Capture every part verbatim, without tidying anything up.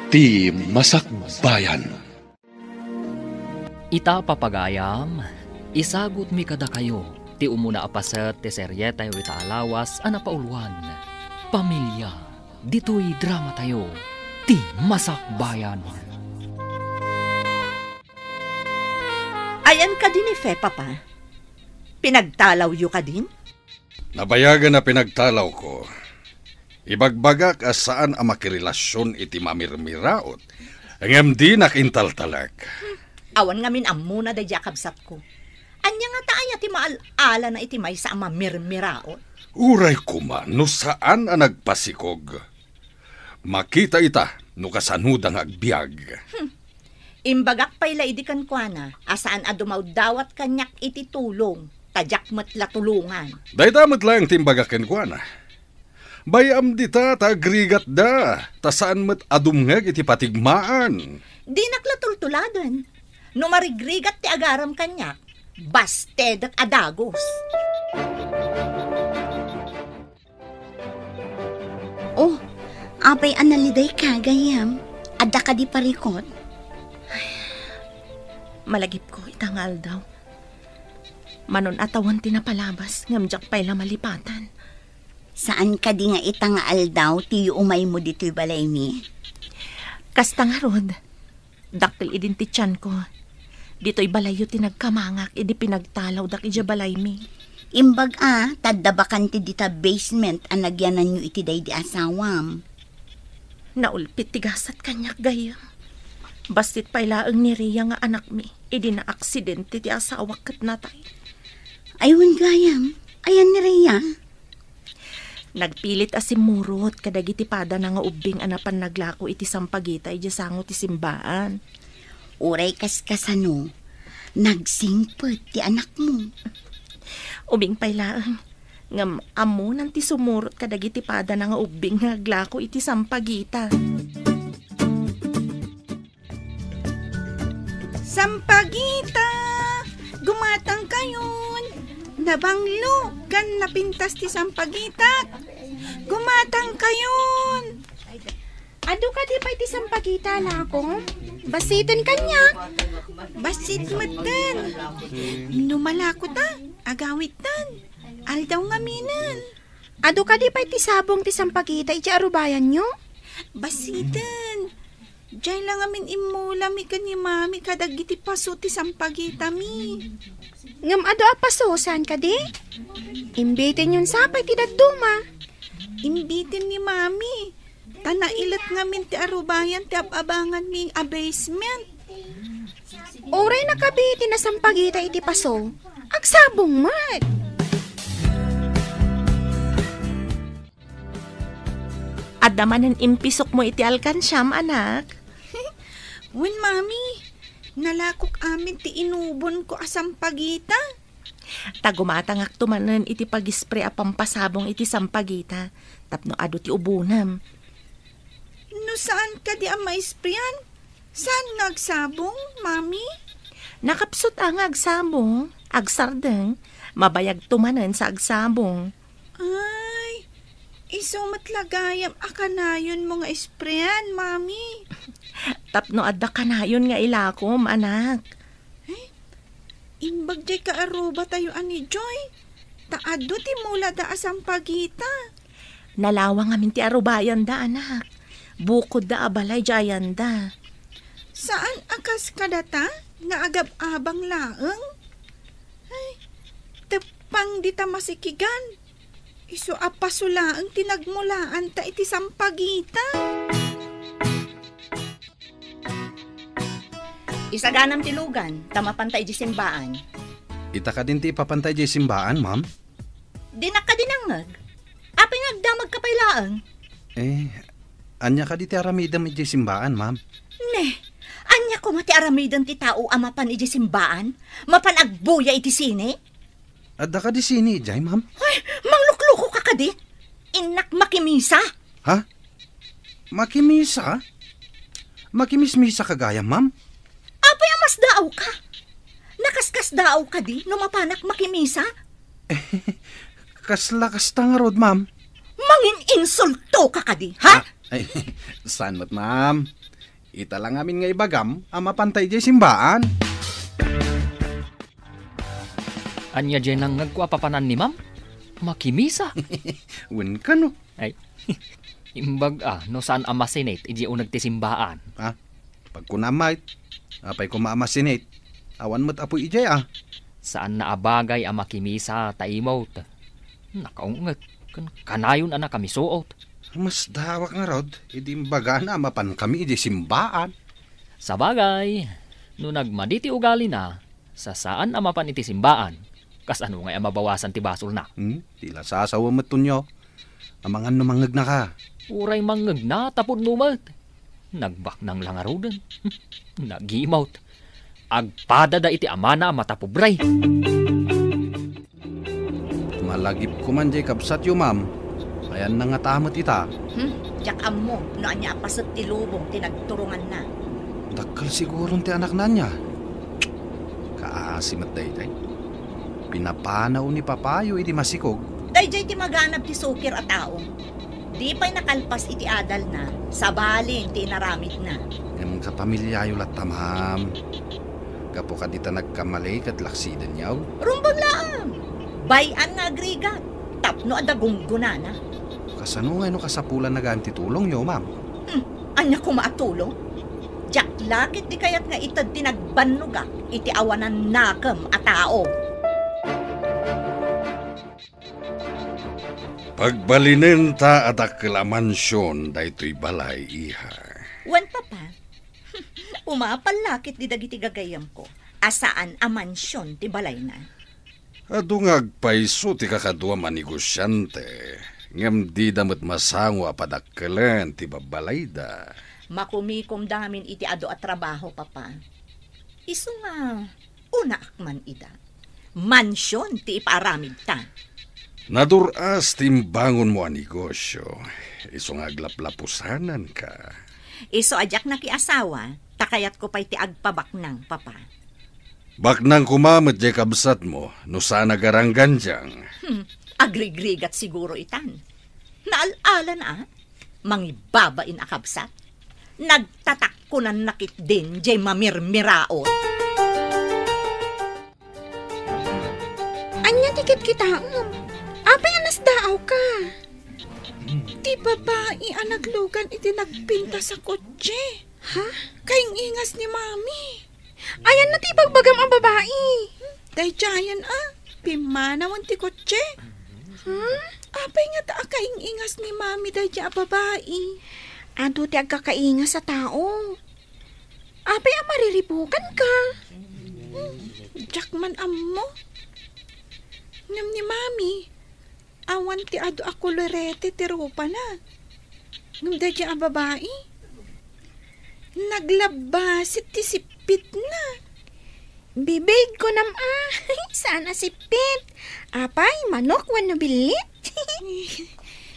Ti Masakbayan. Ita, papagayam, isagutmi kadakayo ti umuna a paset ti serietayo ita a lawas a napauluan, Pamilia, ditoy dramatayo, Ti Masakbayan. Ayan kadi ni Fe, Papa? Pinagtalawyo kadin? Nabayagen a pinagtalawko. Ibagbagak a saan a makirelasion iti mamirmiraot, ngem dinak intaltalek. Awan ngamin ammona daydi a kabsatko. Ania ngata aya ti maal-alana iti maysa a mamirmiraot? Uray koma no saan a nagpasikog. Makita ita no kasanoda nga agbiag. Hmm. Imbagak pay la idi kenkuana a saan a dumawdawat kaniak iti tulong, ta diak met la tulongan. Dayta met laeng ti imbagak kenkuana. Bay-am dita ta agrigatda, ta saan met a dumngeg iti patigmaan. Dinak la tultuladen. No marigrigat ti agaram kaniak, bastedek a dagus. Oh, apay a nalidayka, gayyem? Adda kadi parikut? Ay, malagipko ita nga aldaw. Manon a tawen ti napalabas, ngem diak pay la malipatan. Saan kadi nga ita nga aldaw ti yuumaymo ditoy balaymi? Kasta ngarud. Dakkel idin ti tianko. Ditoy balayyo ti nagkamangak idi pinagtalawdak idiay balaymi. Imbag a, ta adda bakante dita basement a nagyananyo iti daydi asawam. Naulpit ti gasat kaniak, gayyem. Bassit pay laeng ni Rhea nga anakmi idi naaksidente ti asawak ket natay. Ay, wen, gayyem. Ayan ni Rhea? Nagpilit a simmurot kadagiti padana nga ubbing a napan naglako iti sampagita idiay sango ti simbaan. Uray kaskasano, nagsingpet ti anakmo. Ubing pay laeng, ngem ammonan ti sumurot kadagiti padana nga ubbing nga aglako iti sampagita. Sampagita! Gumatangkayon! Nabanglo ken napintas ti sampagitak! Gumatangkayon! Adu kadi pay ti sampagita, lako? Bassiten kaniak? Bassit metten. No malako ta, agawidtan. Aldaw ngaminen. Adu kadi pay ti sabong ti sampagita iti arubayanyo? Bassiten. Diay la ngamin immulami ken ni Mami kadagiti paso ti sampagitami. Ngem adu a paso, saan kadi? Imbitenyon sa pay ti dadduma. Imbiten ni Mami. Ta nailet ngamin ti arubayan ti ab-abanganmi a basement. Uray nakabi ti nasampagita iti paso, agsabong met. Adda manen impisokmo iti alkansiam, anak? Wen, Mami. Nalakok amin ti inubonko a sampagita. Ta gumatangakto manen iti pag-spray a pampasabong iti sampagita tapno adu ti ubonem. No saan kadi a maisprayan, saan nga agsabong, Mami? Nakapsut a nga agsabong, agsardeng, mabayagto manen sa agsabong. Ay, isu met la gayam a kanayonmo nga isprayan, Mami. Tapno adda kanayon nga ilakom, anak. Eh, imbag diay kaarubatayo a ni Joy, ta adu ti mulada a sampagita. Nalawang ngamin ti arubayanda, anak. Bukodda a balay diay ayanda. Saan a kas kadata nga agab-abang laeng? Ay, teppang dita masikigan. Isu a paso laeng ti nagmulaanta iti sampagita. Isaganam ti lugan, ta mapanta idiay simbaan. Ita kadin ti ipapanta idiay simbaan, ma'am? Dinak kadi nangngeg. Apay nga agdamagka pay laeng? Eh, ania kadi ti aramidem idiay simbaan, ma'am? Ne, ania koma ti aramiden ti tao a mapan idiay simbaan? Mapan agbuya iti sine? Adda kadi sine idiay, ma'am? Ay, mangluklokoka kadi? Innak makimisa. Ha? Makimisa? Makimismisa ka gayam, ma'am? Apay a masdaawka? Nakaskasdaaw kadi no mapanak makimisa? Kasla kasta ngarud, ma'am. Mangin-insultoka kadi, ha? Ah, ay, saan met, ma'am? Ita la ngamin nga ibagam a mapanta idiay simbaan. Ania diay nangngegko a papanan ni Ma'am? Makimisa. Wen kano? Ay, imbag a, no saan a masinit idiay uneg ti simbaan. Ha? Pagkunam met, apay koma a masinit? Awan met apoy idiay a. Saanna a bagay a makimisa ta imot. Nakaungeg, ken kanayon a nakamisuot. Masdaawak ngarud, idi imbagana a mapankami idiay simbaan. Sabagay, no nagmadi ti ugalina, sa saan a mapan iti simbaan, kasano ngay a mabawasan ti basolna? Hmm? Ti la sasawa met tunyo. Amangan no mangngegnaka. Uray mangnegna ta pudno met. Nagbaknang la ngaruden. Nagimot. Agpadada iti amana a matapobre. Malagipko man diay kabsatyo, ma'am. Ayanna ngata met ita. Hmm, diak ammo no ania a paset ti lubong ti nagturonganna. Dakkel siguron ti anakna ania. Kaasi met daydiay. Pinapanaw ni papayo idi masikog. Daydiay ti maganab ti sukir a tao. Di pay nakalpas iti adalna, sabali ti inaramidna. Ngem kapamilyayo latta, ma'am. Gapu kadi ta nagkamali ket laksidenyo. Rumbeng laeng! Bay-an nga agrigat, tapno adda gunggonana. Kasano ngay no kasapulanna gayam ti tulongyo, ma'am? Hmm, ania koma a tulong? Diak la ketdi kayat nga ited ti nagbannogak iti awanan nakem a tao. Pagbalinenta a dakkel a mansion daytoy balay, iha. Wen, Papa. Umapal la ketdi dagiti gagayyemko a saan a mansion ti balayna. Adu nga agpayso ti kakaduam a negosiante, ngem dida met masango a padakkelen ti babbalayda. Makumikomda ngamin iti adu a trabaho, Papa. Isu nga, unaak man ida. Mansion ti ipaaramidta. Nadur-as ti imbangonmo a negosio, isu nga aglaplapusananka. Isu a diak nakiasawa, ta kayatko pay ti agpabaknang, Papa. Baknang koma met diay kabsatmo no saan a garanggandiang. Hmm, agrigrigat siguro itan. Naal-ala na, a? Mangibabain a kabsat. Nagtatakkonanna ketdin diay mamirmiraot. Ania ti kitkitaem? Apay a nasdaawka? Ti babai a naglugan iti nagpintas a kotse. Ha? Kaing-ingas ni Mami. Ayanna ti ibagbagam a babai. Daydiayen a, pimmanawen ti kotse. Hmm? Apay ngata a kaing-ingas ni Mami daydiay a babai? Adu ti agkakaingas a tao. Apay a mariribukanka? Hmm, diak man ammo. Ngem ni Mami, awan ti adu a kolorete ti rupana. Ngem daydiay a babai, naglabbasit ti sippitna. Bibig, kunam a, saan a sippit. Apay, manok wenno billit?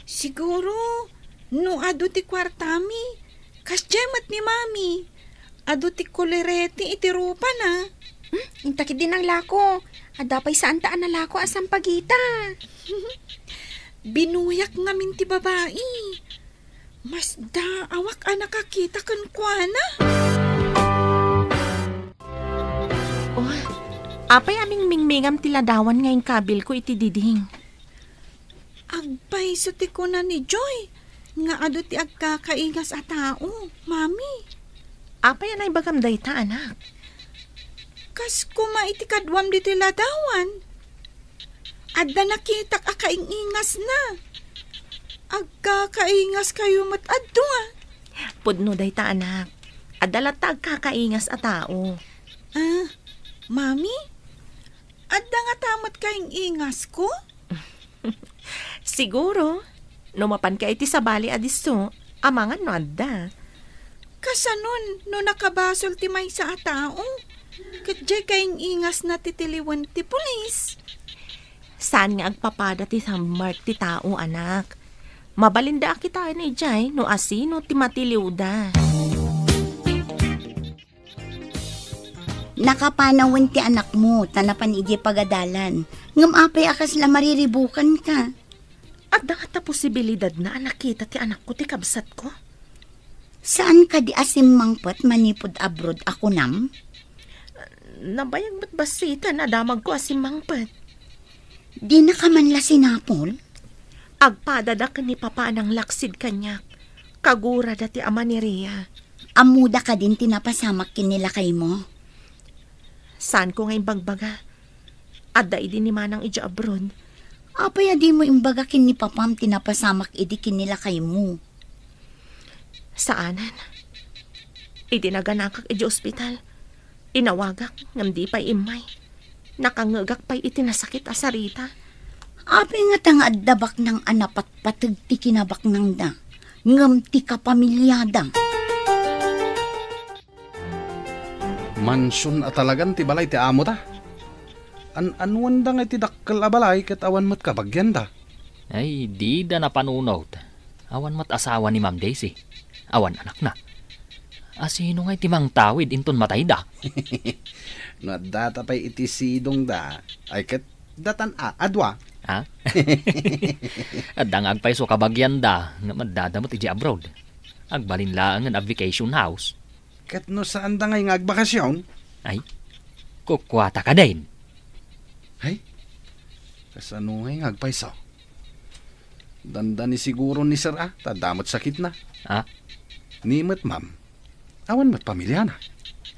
Siguro, no adu ti kuartami, kasdiay met ni Mami. Adu ti kolorete iti rupana. Hmm, inta ketdi nanglako. Adda pay saanta a nalako a sampagita. Binuyak ngamin ti babai. Masdaawak a nakakita kenkuana. Oh, apay a mingmingmingam ti ladawan nga inkabilko iti diding? Agpayso ti kuna ni Joy nga adu ti agkakaingas a tao, Mami. Apay a naibagam dayta, anak? Kas koma iti kaduam ditoy ladawan. Adda nakitak a kaing-ingasna. Agkakaingaskayo met a dua. Pudno dayta, anak. Adda latta agkakaingas a tao. Ah, Mami? Adda ngata met kaing-ingasko? Siguro, no mapanka iti sabali a disso, amangan no adda. Kasanon no nakabasol ti maysa a tao? Ket diay kaing-ingasna ti tiliwen ti pulis. Saan nga agpapada ti sammark ti tao, anak. Mabalinda a kitaen idiay no asino ti matiliwda. Nakapanawen ti anakmo ta napan idiay pagadalan. Ngem apay a kasla mariribukanka? Adda ngata posibilidadna a nakita ti anakko ti kabsatko? Saan kadi a simmangpet manipud abroad a kunam? Nabayag met bassiten a damagko a simmangpet. Dinaka man la sinapol? Agpadadak ken ni Papa a nanglaksid kaniak. Kagurada ti ama ni Ria. Ammoda kadin ti napasamak ken ni lakaymo? Saanko nga imbagbaga. Adda idi ni Manang idiay abroad. Apay a dimo imbaga ken ni Papam ti napasamak idi ken ni lakaymo? Saanen. Idi naganakak idiay ospital, inawagak ngem di pay immay. Nakangngegak pay iti nasakit a sarita. Apay ngata nga adda baknang a napatpateg ti kinabaknangda, ngem ti kapamiliada? Mansion a talagan ti balay ti amota. An-anuanda nga iti dakkel a balay ket awan met kabagianda. Ay, dida napanunot. Awan met asawa ni Ma'am Daisy. Awan anakna. Asino ngay ti mangtawid inton matayda? No addata pay iti sidongda, ay ket datan a, a dua. Ha? Adda nga agpayso kabagianda, ngem addada met idiay abroad. Agbalin laengen a vacation house. Ket no saanda ngay nga agbakasyon? Ay, kukuata kadin. Ay, kasano ngay nga agpayso? Dandani siguro ni Sir a, ta adda met sakitna. Ha? Ni met, ma'am. Awan met pamiliana.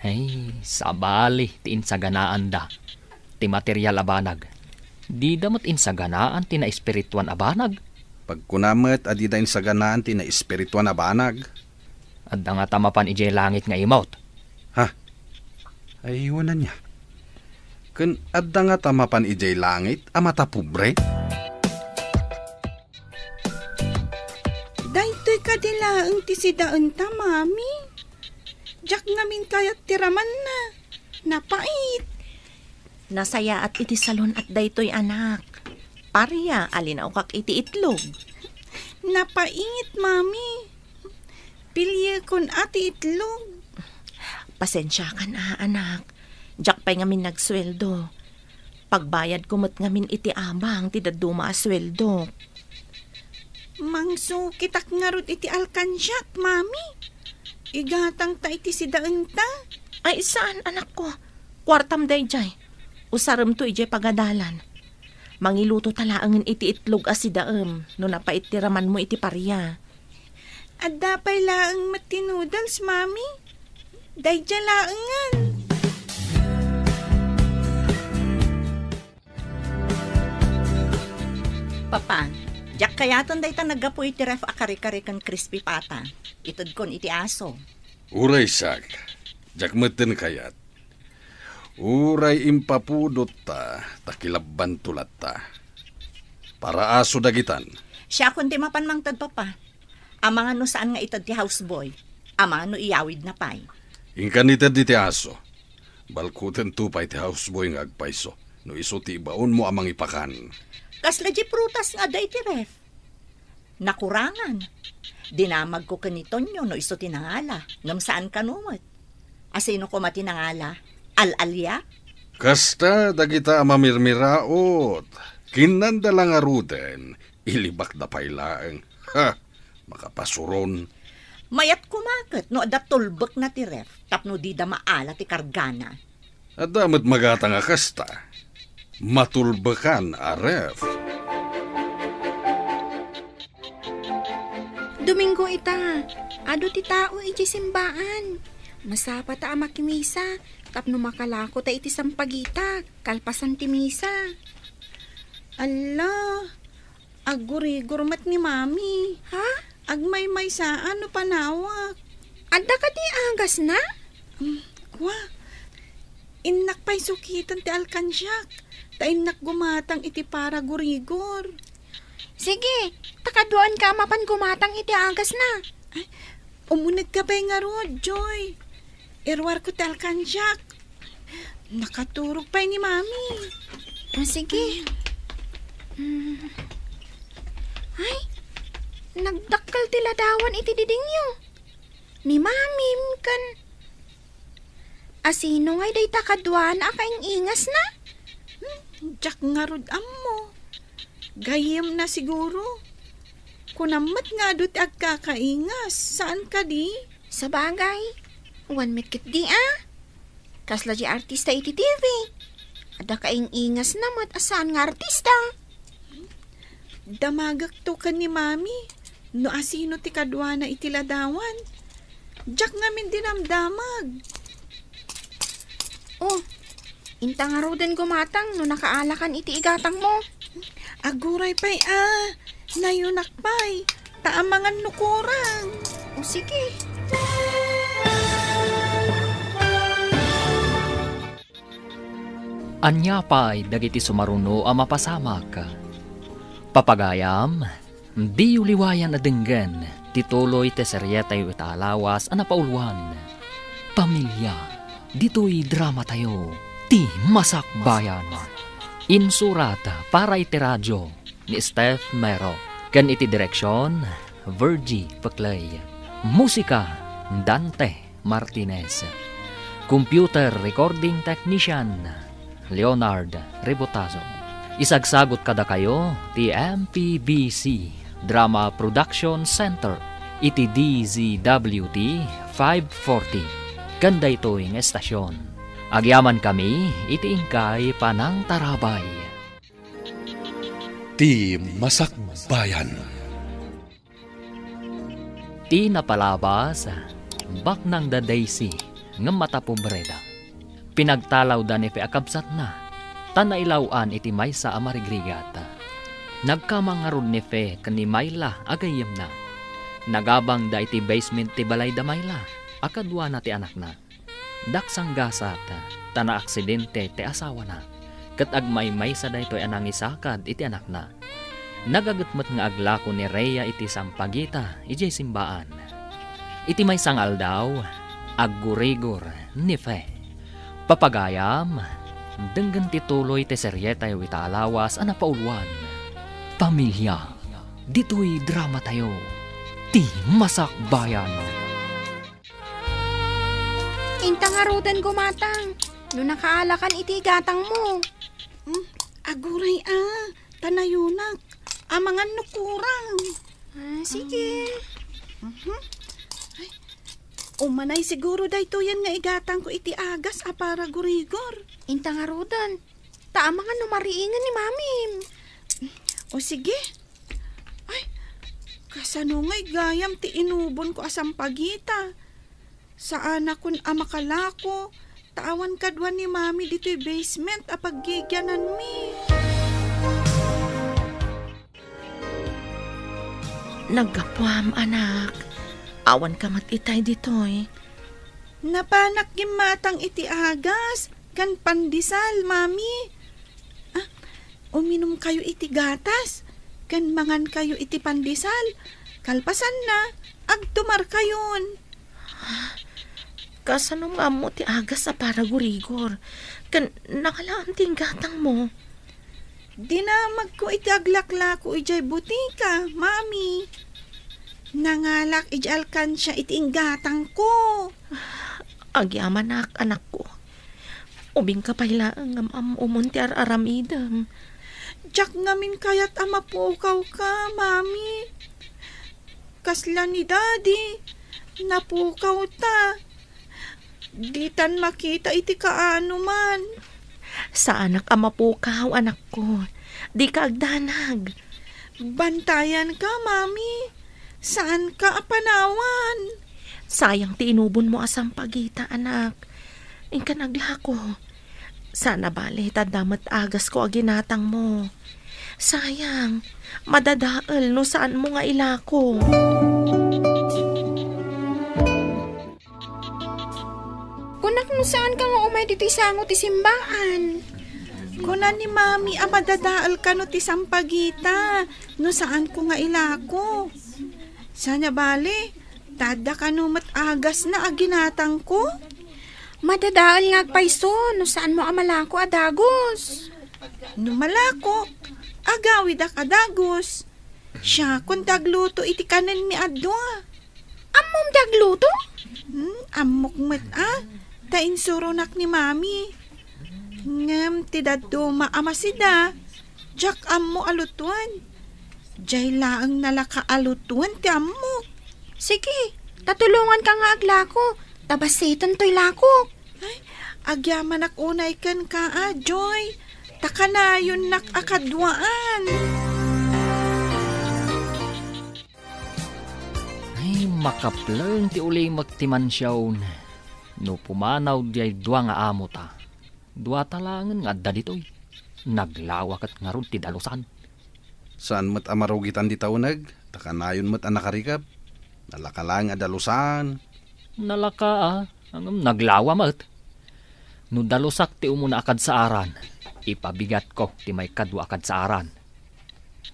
Ay, sabali ti insaganaanda. Ti material a banag. Dida met insaganaan ti naespirituan a banag. Pagkuna met a dida insaganaan ti naespirituan a banag. Adda ngata mapan idiay langit nga imot? Ha? Ay, wen ania. Ken adda ngata mapan idiay langit a matapobre? Daytoy kadi laeng ti sidaenta, Mami. Diak ngamin kayat ti ramanna. Napait. Nasayaat iti salon-at daytoy, anak. Paria a linaokak iti itlog. Napait, Mami. Piliekon a ti itlog. Pasensiakan a, anak. Diak pay ngamin nagsueldo. Pagbayadko met ngamin iti abang ti dadduma a sueldok. Mangsukitak ngarud iti alkansiak, Mami. Igatangta iti sidaenta. Ay, saan, anakko. Kuartam daydiay. Usaremto idiay pagadalan. Mangiluto ta laengen iti itlog a sidaem no napait ti ramanmo iti paria. Adda pay laeng met ti noodles, Mami. Daydiay laengen. Papa, diak kayaten dayta naggapu iti ref a kare-kare ken crispy pata. Itedkon iti aso. Uray siak, diak metten kayat. Uray impapudotta, ta kilabbanto latta. Para aso dagitan. Siakon ti mapan mangted, Papa. Amangan no saan nga ited ti houseboy. Amangan no iyawidna pay. Inkan ited iti aso. Balkutento pay ti houseboy nga agpayso, no isu ti ibaonmo a mangipakan. Kasla di prutas nga adda iti ref? Nakurangan. Dinamagko ken ni Tonyo no isu ti nangala, ngem saan kano met. Asino koma ti nangala? Al-alia? Kasta dagita a mamirmiraot. Kinnanda la ngaruden, ilibakda pay laeng. Ha! Makapasuron. Mayat koma ket no adda tulbekna ti ref tapno dida maala ti kargana. Adda met magatang a kasta. Matulbekan a ref. Domingo ita, adu ti tao iti simbaan. Masapata a makimisa tapno makalako ta iti sampagita kalpasan ti misa. Alla, aggurigor met ni Mami. Ha? Agmaymaysa no panawak. Adda kadi agasna? Hmm, kua. Innak pay sukiten ti alkansiak, ta innak gumatang iti para gurigor. Sige, ta kaduaenka a mapan gumatang iti agasna. Ay, umunegka pay ngarud, Joy. Iruarko ti alkansiak. Nakaturog pay ni Mami. Ah, sige. Mm. Ay, nagdakkel ti ladawan iti didingyo. Ni Mamim ken Asino ngay dayta kaduana a kaing-ingasna? Hmm, diak ngarud ammo. Gayyemna siguro. Kunam met nga adu ti agkakaingas, saan kadi? Sabagay, wen met ketdi a. Kasla diay artista iti T V. Adda kaing-ingasna met a saan nga artista. Damagekto ken ni Mami no asino ti kaduana iti ladawan. Diak ngamin dinamdamag. Oh, inta ngaruden gumatang no nakaalakan iti igatangmo. Aguray pay a, nayunak pay, ta amangan no kurang. O sige. Ania pay dagiti sumaruno a mapasamak? Papagayam, diyo liwayan a denggen ti tuloy ti serietayo ita a lawas a napauluan, Pamilia. Ditoy dramatayo, Ti Masakbayan. Insurat para iti radio ni Steph Mero, ken iti direksion, Virgie Peclay. Musika, Dante Martinez. Computer recording technician, Leonard Rebotazo. Isagsagut kadakayo ti M P B C Drama Production Center iti D Z W T five forty. Ken daytoy nga estasion, agyamankami iti inkay panangtarabay. Ti Masakbayan. Ti napalabas, baknang da Daisy, ngem matapobreda. Pinagtalawda ni Fe a kabsatna, ta nailaw-an iti maysa a marigrigat. Nagkamang ngarud ni Fe ken ni Myla a gayyemna. Nagabangda iti basement ti balay da Myla a kaduana ti anakna. Daksanggasat, ta naaksidente ti asawana, ket agmaymaysa daytoy a nangisakad iti anakna. Nagaget met nga aglako ni Rhea iti sampagita idiay simbaan. Iti maysa nga aldaw, aggurigor ni Fe. Papagayam, denggen ti tuloy ti serietayo ita a lawas a napauluan, Pamilia. Ditoy dramatayo, Ti Masakbayan. Inta ngaruden gumatang no nakaalakan iti igatangmo. Hmm, aguray a, ta nayunak. Amangan no kurang. Ah, sige. Mhm. Ay, umanay siguro daytoyen nga igatangko iti agas a para gurigor. Inta ngaruden. Ta amangan no mariingen ni Mamim. O sige. Ay, kasano ngay gayam ti inubonko a sampagita? Saanakon a makalako, ta awan kadua ni Mami ditoy basement a paggigiananmi. Naggapuam, anak. Awan ka met itay ditoy. Napanak gimmatang iti agas ken pandesal, Mami. Ah, uminumkayo iti gatas ken mangankayo iti pandesal. Kalpasanna, agtumarkayon. Kasano nga ammo ti agas a para gurigor? Ken nangalaam ti inggatangmo? Dinamagko iti aglaklako idiay butika, Mami. Nangalak idiay alkansia iti inggatangko. Agyamanak, anakko. Ubingka pay laeng ngem am-amom ti ar-aramidem. Diak ngamin kayat a mapukawka, Mami. Kasla ni Daddy, napukawta. Ditan makita iti kaanoman. Saanak a mapukaw, anakko. Dika agdanag. Bantayanka, Mami. Saanka a panawan. Sayang ti inubonmo a sampagita, anak. Inkan aglako. Saan a bale, ta adda met agasko a ginatangmo. Sayang, madadael no saanmo nga ilako. Kunak no saanka nga umay ditoy sango ti simbaan. Kuna ni Mami a madadael kano ti sampagita no saanko nga ilako. Saan a bale, ta adda kano met agasna a ginatangko? Madadael nga agpayso no saanmo a malako a dagus. No malakok, agawidak a dagus. Siakon ti agluto iti kanenmi a dua. Ammom ti agluto? Hmm, ammok met a, ta insuronak ni Mami. Ngem ti dadduma a masida, diak ammo a lutoen. Diay laeng nalaka a lutoen ti ammok. Sige, Ta tulonganka nga aglako, ta bassiten toy lakok. Ay, agyamanak unay kenka, a, Joy. Ta kanayonnak a kaduaan. Ay, makapleng ti ulimek ti mansion. No pumanaw diay dua nga amota, duata laengen nga adda ditoy. Naglawa ket ngarud ti dalusan. Saan met a marugitan dita uneg, ta kanayon met a nakarikep. Nalaka laeng a dalusan. Nalaka, a, ngem naglawa met. No dalusak ti umuna a kadsaaran, ipabigatko ti maikadua a kadsaaran.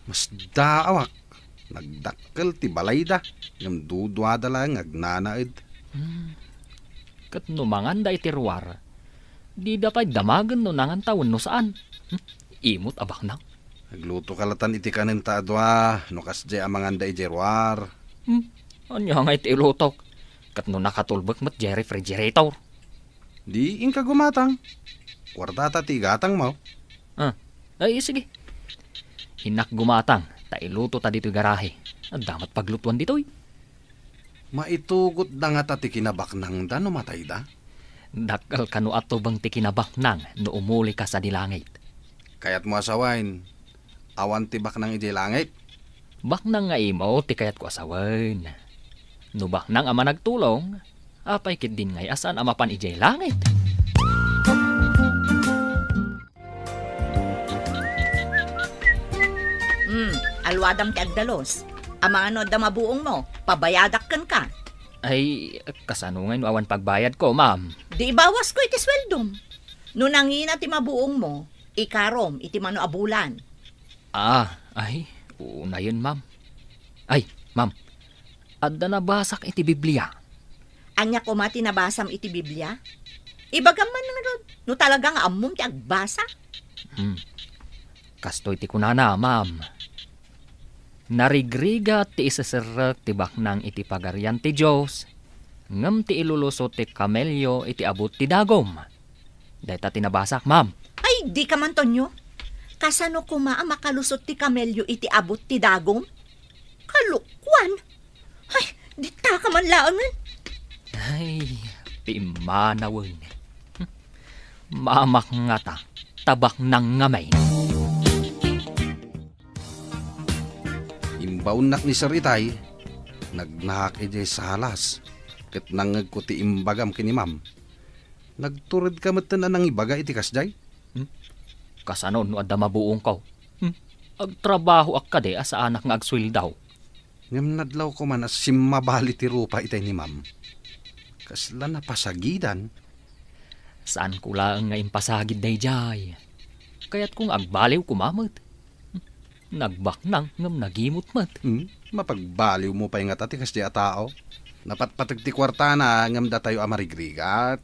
Masdaawak. Nagdakkel ti balayda, ngem duduada laeng nga agnanaed. Hmm. Ket no manganda iti ruar, dida pay damagen no nangan ta wenno saan. Hmm? Imot a baknang. Aglutoka latan iti kanenta a dua, no kasdiay a manganda idiay ruar. Hmm? Ania ngay ti ilutok? Ket no nakatulbek met diay refrigerator? Di inka gumatang. Kuartata ti igatangmo. Ah, ay, sige. Innak gumatang, ta iluto ta ditoy garahe. Adda met paglutuan ditoy. Maitugotda ngata ti kinabaknangda no matayda? Dakkel kano a tubeng ti kinabaknang no umulika sadi langit. Kayatmo a sawen, awan ti baknang idiay langit? Baknang nga imo ti kayatko a sawen. No baknang a managtulong, apay ketdin ngay a saan a mapan idiay langit? Hmm, alwadam ti agdalus. Amangan no adda mabuongmo, pabayadak kenka. Ay, kasano ngay no awan pagbayadko, ma'am? Di ibawasko iti sueldom. No nangina ti mabuongmo, ikarom iti mano a bulan. Ah, ay, unayen, ma'am. Ay, ma'am, adda nabasak iti Biblia. Ania koma ti nabasam iti Biblia? Ibagam man ngarud, no talaga nga ammom ti agbasa. Hmm. Kastoy ti kunana, ma'am. Narigrigat ti iseserrek ti baknang iti Pagarian ti Dios, ngem ti ilulusot ti kamelio iti abut ti dagum. Dayta ti nabasak, ma'am. Ay, dika man, Tonyo. Kasano koma a makalusot ti kamelio iti abut ti dagum? Kalokuan! Ay, ditaka man laengen. Ay, pimmanawen. Mamak ngata, ta baknang ngamin. Imbaonnak ni Sir Itay, nagnaak idiay salas, ket nangngegko ti imbagam ken ni Ma'am. Nagturedka metten a nangibaga iti kasdiay? Hmm? Kasano no adda mabuongko? Hmm? Agtrabahoak kadi a saanak nga agsueldo. Ngem nadlawko man a simmabali ti rupa itay ni Ma'am. Kasla napasagidan. Saanko laeng nga impasagid daydiay. Kayatko nga agbaliw koma met. Nagbaknang ngem nagimot met. Hmm? Mapagbaliwmo pay ngata ti kasdiay a tao? Napatpateg ti kuartana ngem datayo a marigrigat.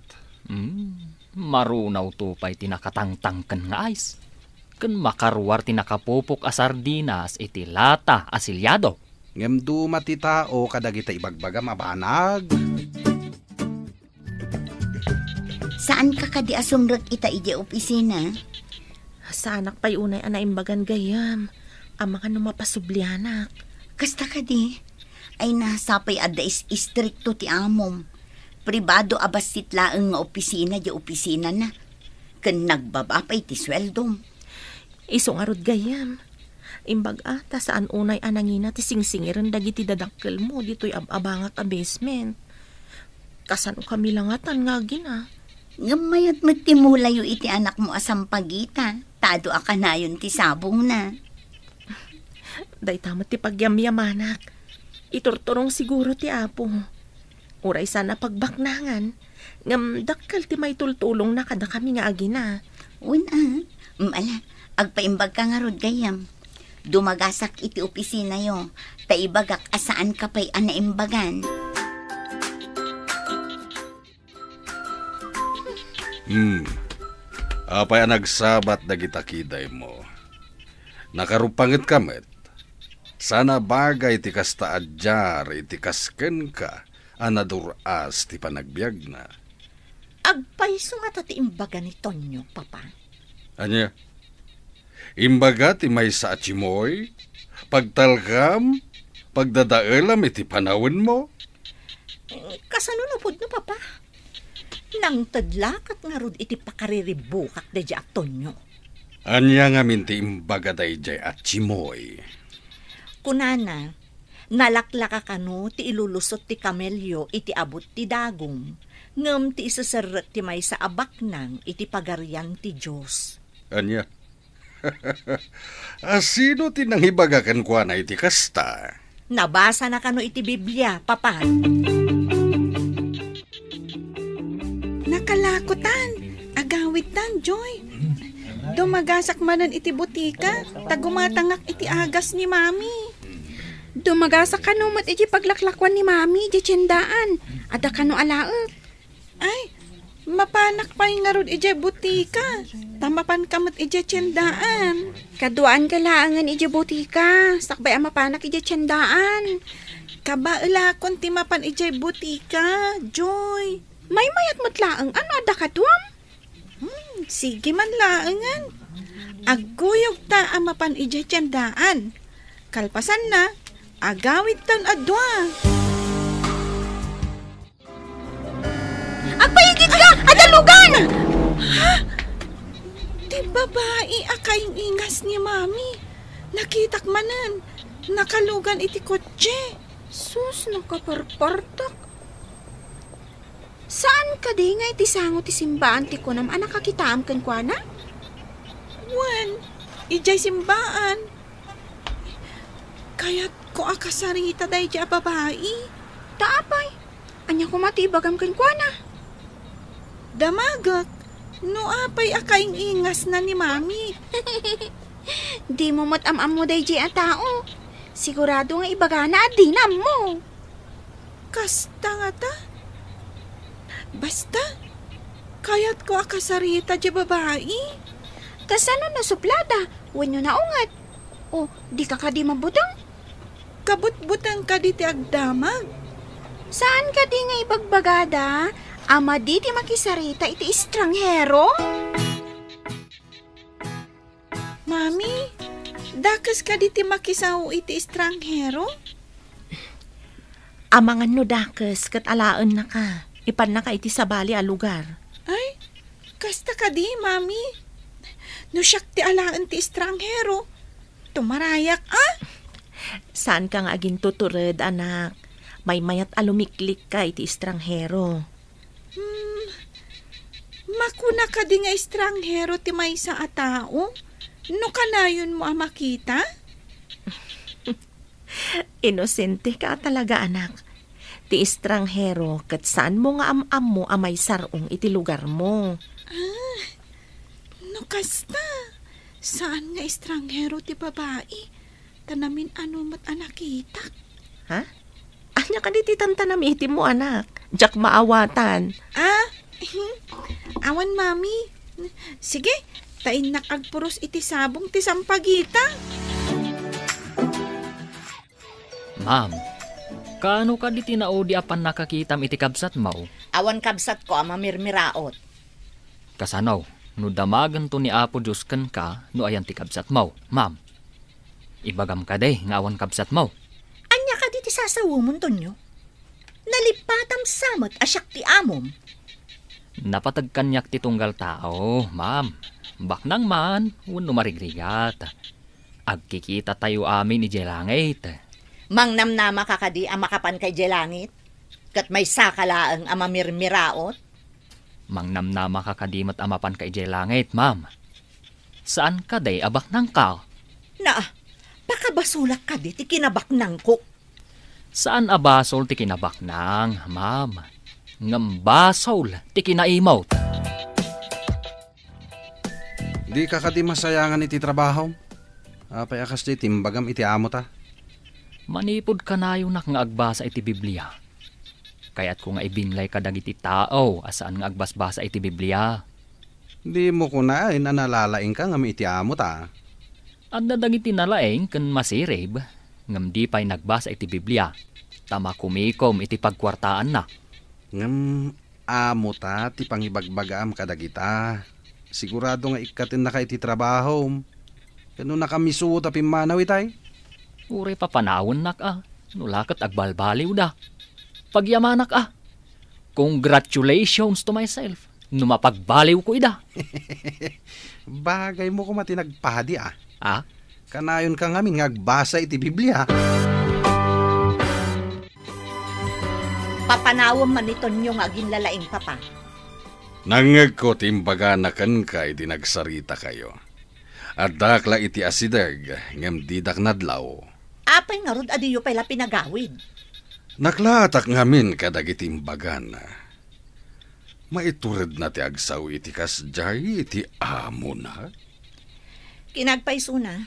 Hmm, marunawto pay ti nakatangtangken nga ice. Ken makaruar ti nakapupok a sardinas iti lata a siliado. Ngem duma ti tao kadagita ibagbagam a banag. Saanka kadi a sumrek ita idiay opisina? Saanak pay unay a naimbagan gayyem. Amangan no mapasublianak. Kasta kadi? Ay na, sapay adda is-, istrikto ti amom. Pribado a bassit laeng nga opisina diay opisinana. Ken nagbaba pay ti sueldom. Isu ngarud gayyem. Imbag-a, ta saan unay a nangina ti singsingiren dagiti dadakkelmo ditoy ab-abangak a basement. Kasano kami la ngatan nga agina? Ngem mayat met ti mulayo iti anakmo a sampagita, ta adu a kanayon ti sabongna. Dayta met ti pagyamyamanak. Iturturong siguro ti Apo. Uray saan a pagbaknangan, ngem dakkel ti maitultulongna kadakami nga agina. Wen a, mm, ala, agpaimbagka ngarud gayyem. Dumagasak iti opisinayo, ta ibagak a saanka pay a naimbagan. Hmm. Apay a nagsabat dagita kidaymo? Nakarupangetka met. Saan a bagay ti kasta a diar iti kas kenka a nadur-as ti panagbiagna. Agpayso ngata ti imbaga ni Tonyo, Papa. Ania? Imbaga ti maysa a timoy, pagtalkam, pagdadaelam iti panawenmo? Kasano napudno, Papa? Nangted la ket ngarud iti pakariribukak daydiay a Tonyo. Ania ngamin ti imbaga daydiay a Chimoy? Kunana, nalaklaka kano ti ilulusot ti kamelio iti abut ti dagum, ngem ti iseserrek ti maysa a baknang iti Pagarian ti Dios. Ania? A, sino ti nangibaga kenkuana iti kasta? Nabasana kano iti Biblia, Papa. Nakalakotan, agawidtan, Joy. Dumagasak manen iti butika, ta gumatangak iti agas ni Mami. Dumagasak kano met iti paglaklakuan ni Mami iti tiendaan. Adda kano alaek? Ay, mapanak pay ngarud idiay butika, ta mapanka met idiay tiendaan. Kaduaanka laengen idiay butika, sakbay a mapanak idiay tiendaan. Kabaelakon ti mapan idiay butika, Joy. Maymayat met laeng, ano adda kaduam? Hmm, sige man laengen. Agkuyogta a mapan idiay tiendaan. Kalpasanna, agawidtan a dua. Agpayigitka! Adda lugan! Ha? Ti babai a kaing-ingas ni Mami. Nakitak manen. Nakalugan iti kotse. Sus, nakaparpartak. Saan kadi nga iti sango ti simbaan ti kunam a nakakitaam kenkuana? Wen, idiay simbaan. Kayatko a kasarita daydiay a babai. Ta apay? Ania koma ti ibagam kenkuana? Damagek, no apay a kaing-ingasna ni Mami. Dimo met am-ammo daydiay a tao. Sigurado nga ibagana a dina ammo. Kasta ngata? Basta, kayatko a kasarita diay babai. Kasano no suplada wenno naunget? O, dika kadi mabuteng? Kabutbuteng kadi ti agdamag. Saan kadi nga ibagbagada a madi ti makisarita iti estranghero? Mami, dakes kadi ti makisao iti estranghero? Amangan no dakes ket alaennaka, ipannaka iti sabali a lugar. Ay, kasta kadi, Mami? No siak ti alaen ti estranghero, tumarayak, a? Saanka nga agintutured, anak. Maymayat a lumiklikka iti estranghero. Hmm, makuna kadi nga estranghero ti maysa a tao no kanayonmo a makita? Inosenteka a talaga, anak. Ti estranghero ket saanmo nga am-ammo a maisar-ong iti lugarmo. Ah, no kasta, saan nga estranghero ti babai, ta namin-ano met a nakitak. Ha? Ania kadi ti tantanamitim mo, anak? Diak maawatan. Ah, awan, Mami. Sige, ta innak agpuros iti sabong ti sampagita. Ma'am, kaano kadi ti naudi a pannakakitam iti kabsatmo? Awan kabsatko a mamirmiraot. Kasano no damagento ni Apo Dios kenka no ayan ti kabsatmo, ma'am? Ibagam kadi nga awan kabsatmo. Ania kadi ti sasawemon, Tonyo? Nalippatam sa met a siak ti amom. Napateg kaniak ti tunggal tao, ma'am. Baknang man wenno marigrigat. Agkikitatayo amin idiay langit. Mangnamnamaka kadi a makapanka idiay langit? Ket maysaka laeng a mamirmiraot? Mangnamnamaka kadi met a mapanka idiay langit, ma'am? Saan kadi a baknangka? Naa, pakabasolak kadi ti kinabaknangko? Saan a basol ti kinabaknang, ma'am. Ngem basol ti kinaimot. Dika kadi masayangan iti trabahom? Apay a kasdiay ti imbagam iti amota? Manipud kanayonak nga agbasa iti Biblia, kayatko nga ibinlay kadagiti tao a saan nga agbasbasa iti Biblia. Dimo kunaen a nalalaingka ngem iti amota. Adda dagiti nalaing ken masirib, ngem di pay nagbasa iti Biblia, ta makumikom iti pagkuartaanna. Ngem amota ti pangibagbagaam kadagita. Sigurado nga ikkatennaka iti trabahom. Ken no nakamisuot a pimmanaw itay? Uray papanawennak a, no la ket agbalbaliwda. Pagyamanak a. Congratulations to myself no mapagbaliwko ida. Bagaymo koma ti nagpadi a. Ah? Kanayonka ngamin nga agbasa iti Biblia. Papanawem man ni Tonyo nga aginlalaing, Papa. Nangngegko ti imbagana kenka idi nagsaritakayo. Addaak la iti asideg, ngem didak nadlaw. Apay ngarud a diyo pay la pinagawid? Naklaatak ngamin kadagiti imbagana. Maituredna ti agsao iti kasdiay iti amona? Kinagpaysona,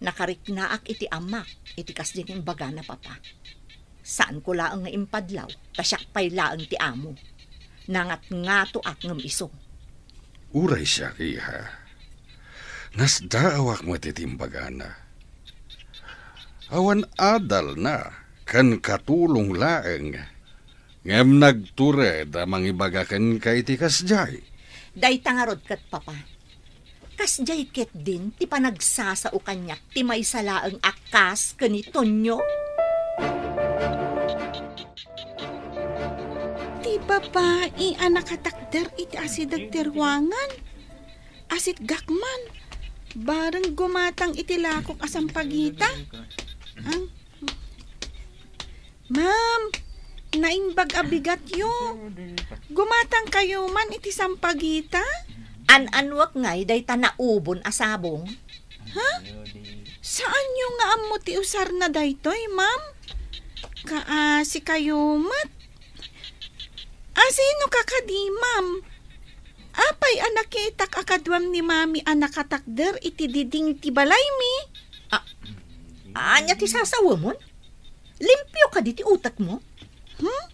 nakariknaak iti amak iti kasdi nga imbagana, Papa. Saanko laeng nga impadlaw, ta siak pay laeng ti amo. Nangatngatoak ngem isu. Uray siak, iha. Nasdaawak met iti imbagana. Awan adalna, ken katulong laeng. Ngem nagtured a mangibaga kenka iti kasdiay. Dayta ngarud ket, Papa. Kasdiay ketdin ti panagsasao kaniak ti maysa laeng a kas ken ni Tonyo? Ti babai a nakatakder iti asideg ti ruangan, asitgak man, bareng gumatang iti lakok a sampagita. Ang Ma'am, naimbag a bigatyo. Gumatangkayo man iti sampagita? An-anuak ngay dayta naubon a sabong? Ha? Saanyo nga ammo ti usarna daytoy, ma'am? Kaasikayo met. Asino ka kadi, ma'am? Apay a nakitak a kaduam ni Mami a nakatakder iti diding ti balaymi? A-, ania ti sasawemon? Limpio kadi ti utekmo? Hmm?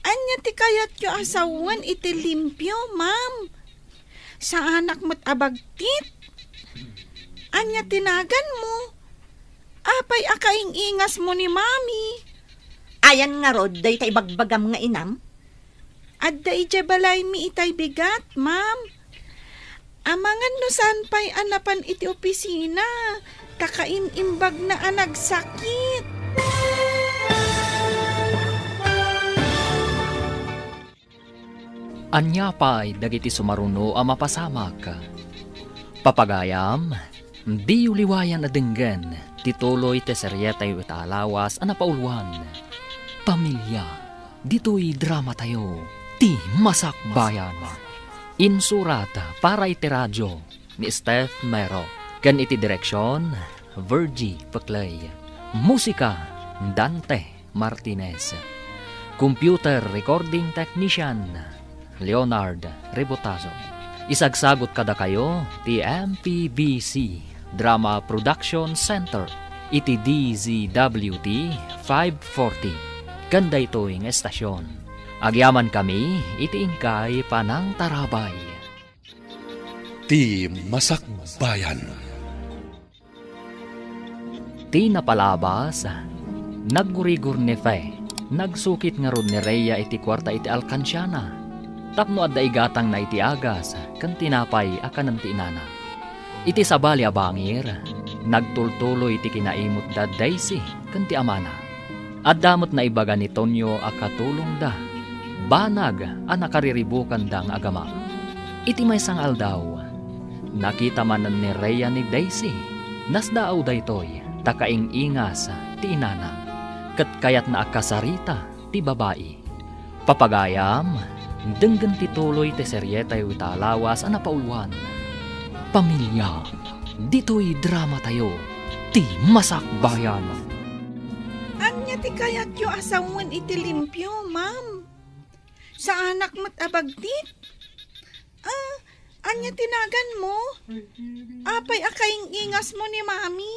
Ania ti kayatyo a sawen iti limpio, ma'am? Saanak met a bagtit? Ania ti naganmo? Apay a kaing-ingasmo ni Mami? Ayan ngarud dayta ibagbagam nga inam? Adda idiay balaymi itay bigat, ma'am. Amangan no saan pay a napan iti opisina, ta kaim-imbagna a nagsakit. Ania pay dagiti sumaruno a mapasamak? Papagayam, diyo liwayan a denggen ti tuloy ti serietayo ita a lawas a napauluan, Pamilia. Ditoy dramatayo, Ti Masakbayan. Insurat para iti radio ni Steph Mero, ken iti direksion, Virgie Peclay. Musika, Dante Martinez. Computer recording technician, Leonard Rebotazo. Isagsagut kadakayo ti M P B C Drama Production Center iti D Z W T five forty. Ken daytoy nga estasion, agyamankami iti inkay panangtarabay. Ti Masakbayan. Ti napalabas, naggurigur ni Fe. Nagsukit ngarud ni Rhea iti kuarta iti alkansiana tapno adda igatangna iti agas ken tinapay a kanen ti inana. Iti sabali a bangir, nagtultuloy ti kinaimutda Daisy ken ti amana. Adda met naibaga ni Tonyo a katulongda, banag a nakariribukanda nga agama. Iti maysa nga aldaw, nakita manen ni Rhea ni Daisy. Nasdaaw daytoy ta kaing-ingas ti inana, ket kayatna a kasarita ti babai. Papagayam, denggen ti tuloy ti serietayo ita a lawas a napauluan, Pamilia. Ditoy dramatayo, Ti Masakbayan. Ania ti kayatyo a sawen iti limpio, ma'am? Saanak met a bagtit? Ah, ania ti naganmo? Apay a kaing-ingasmo ni Mami?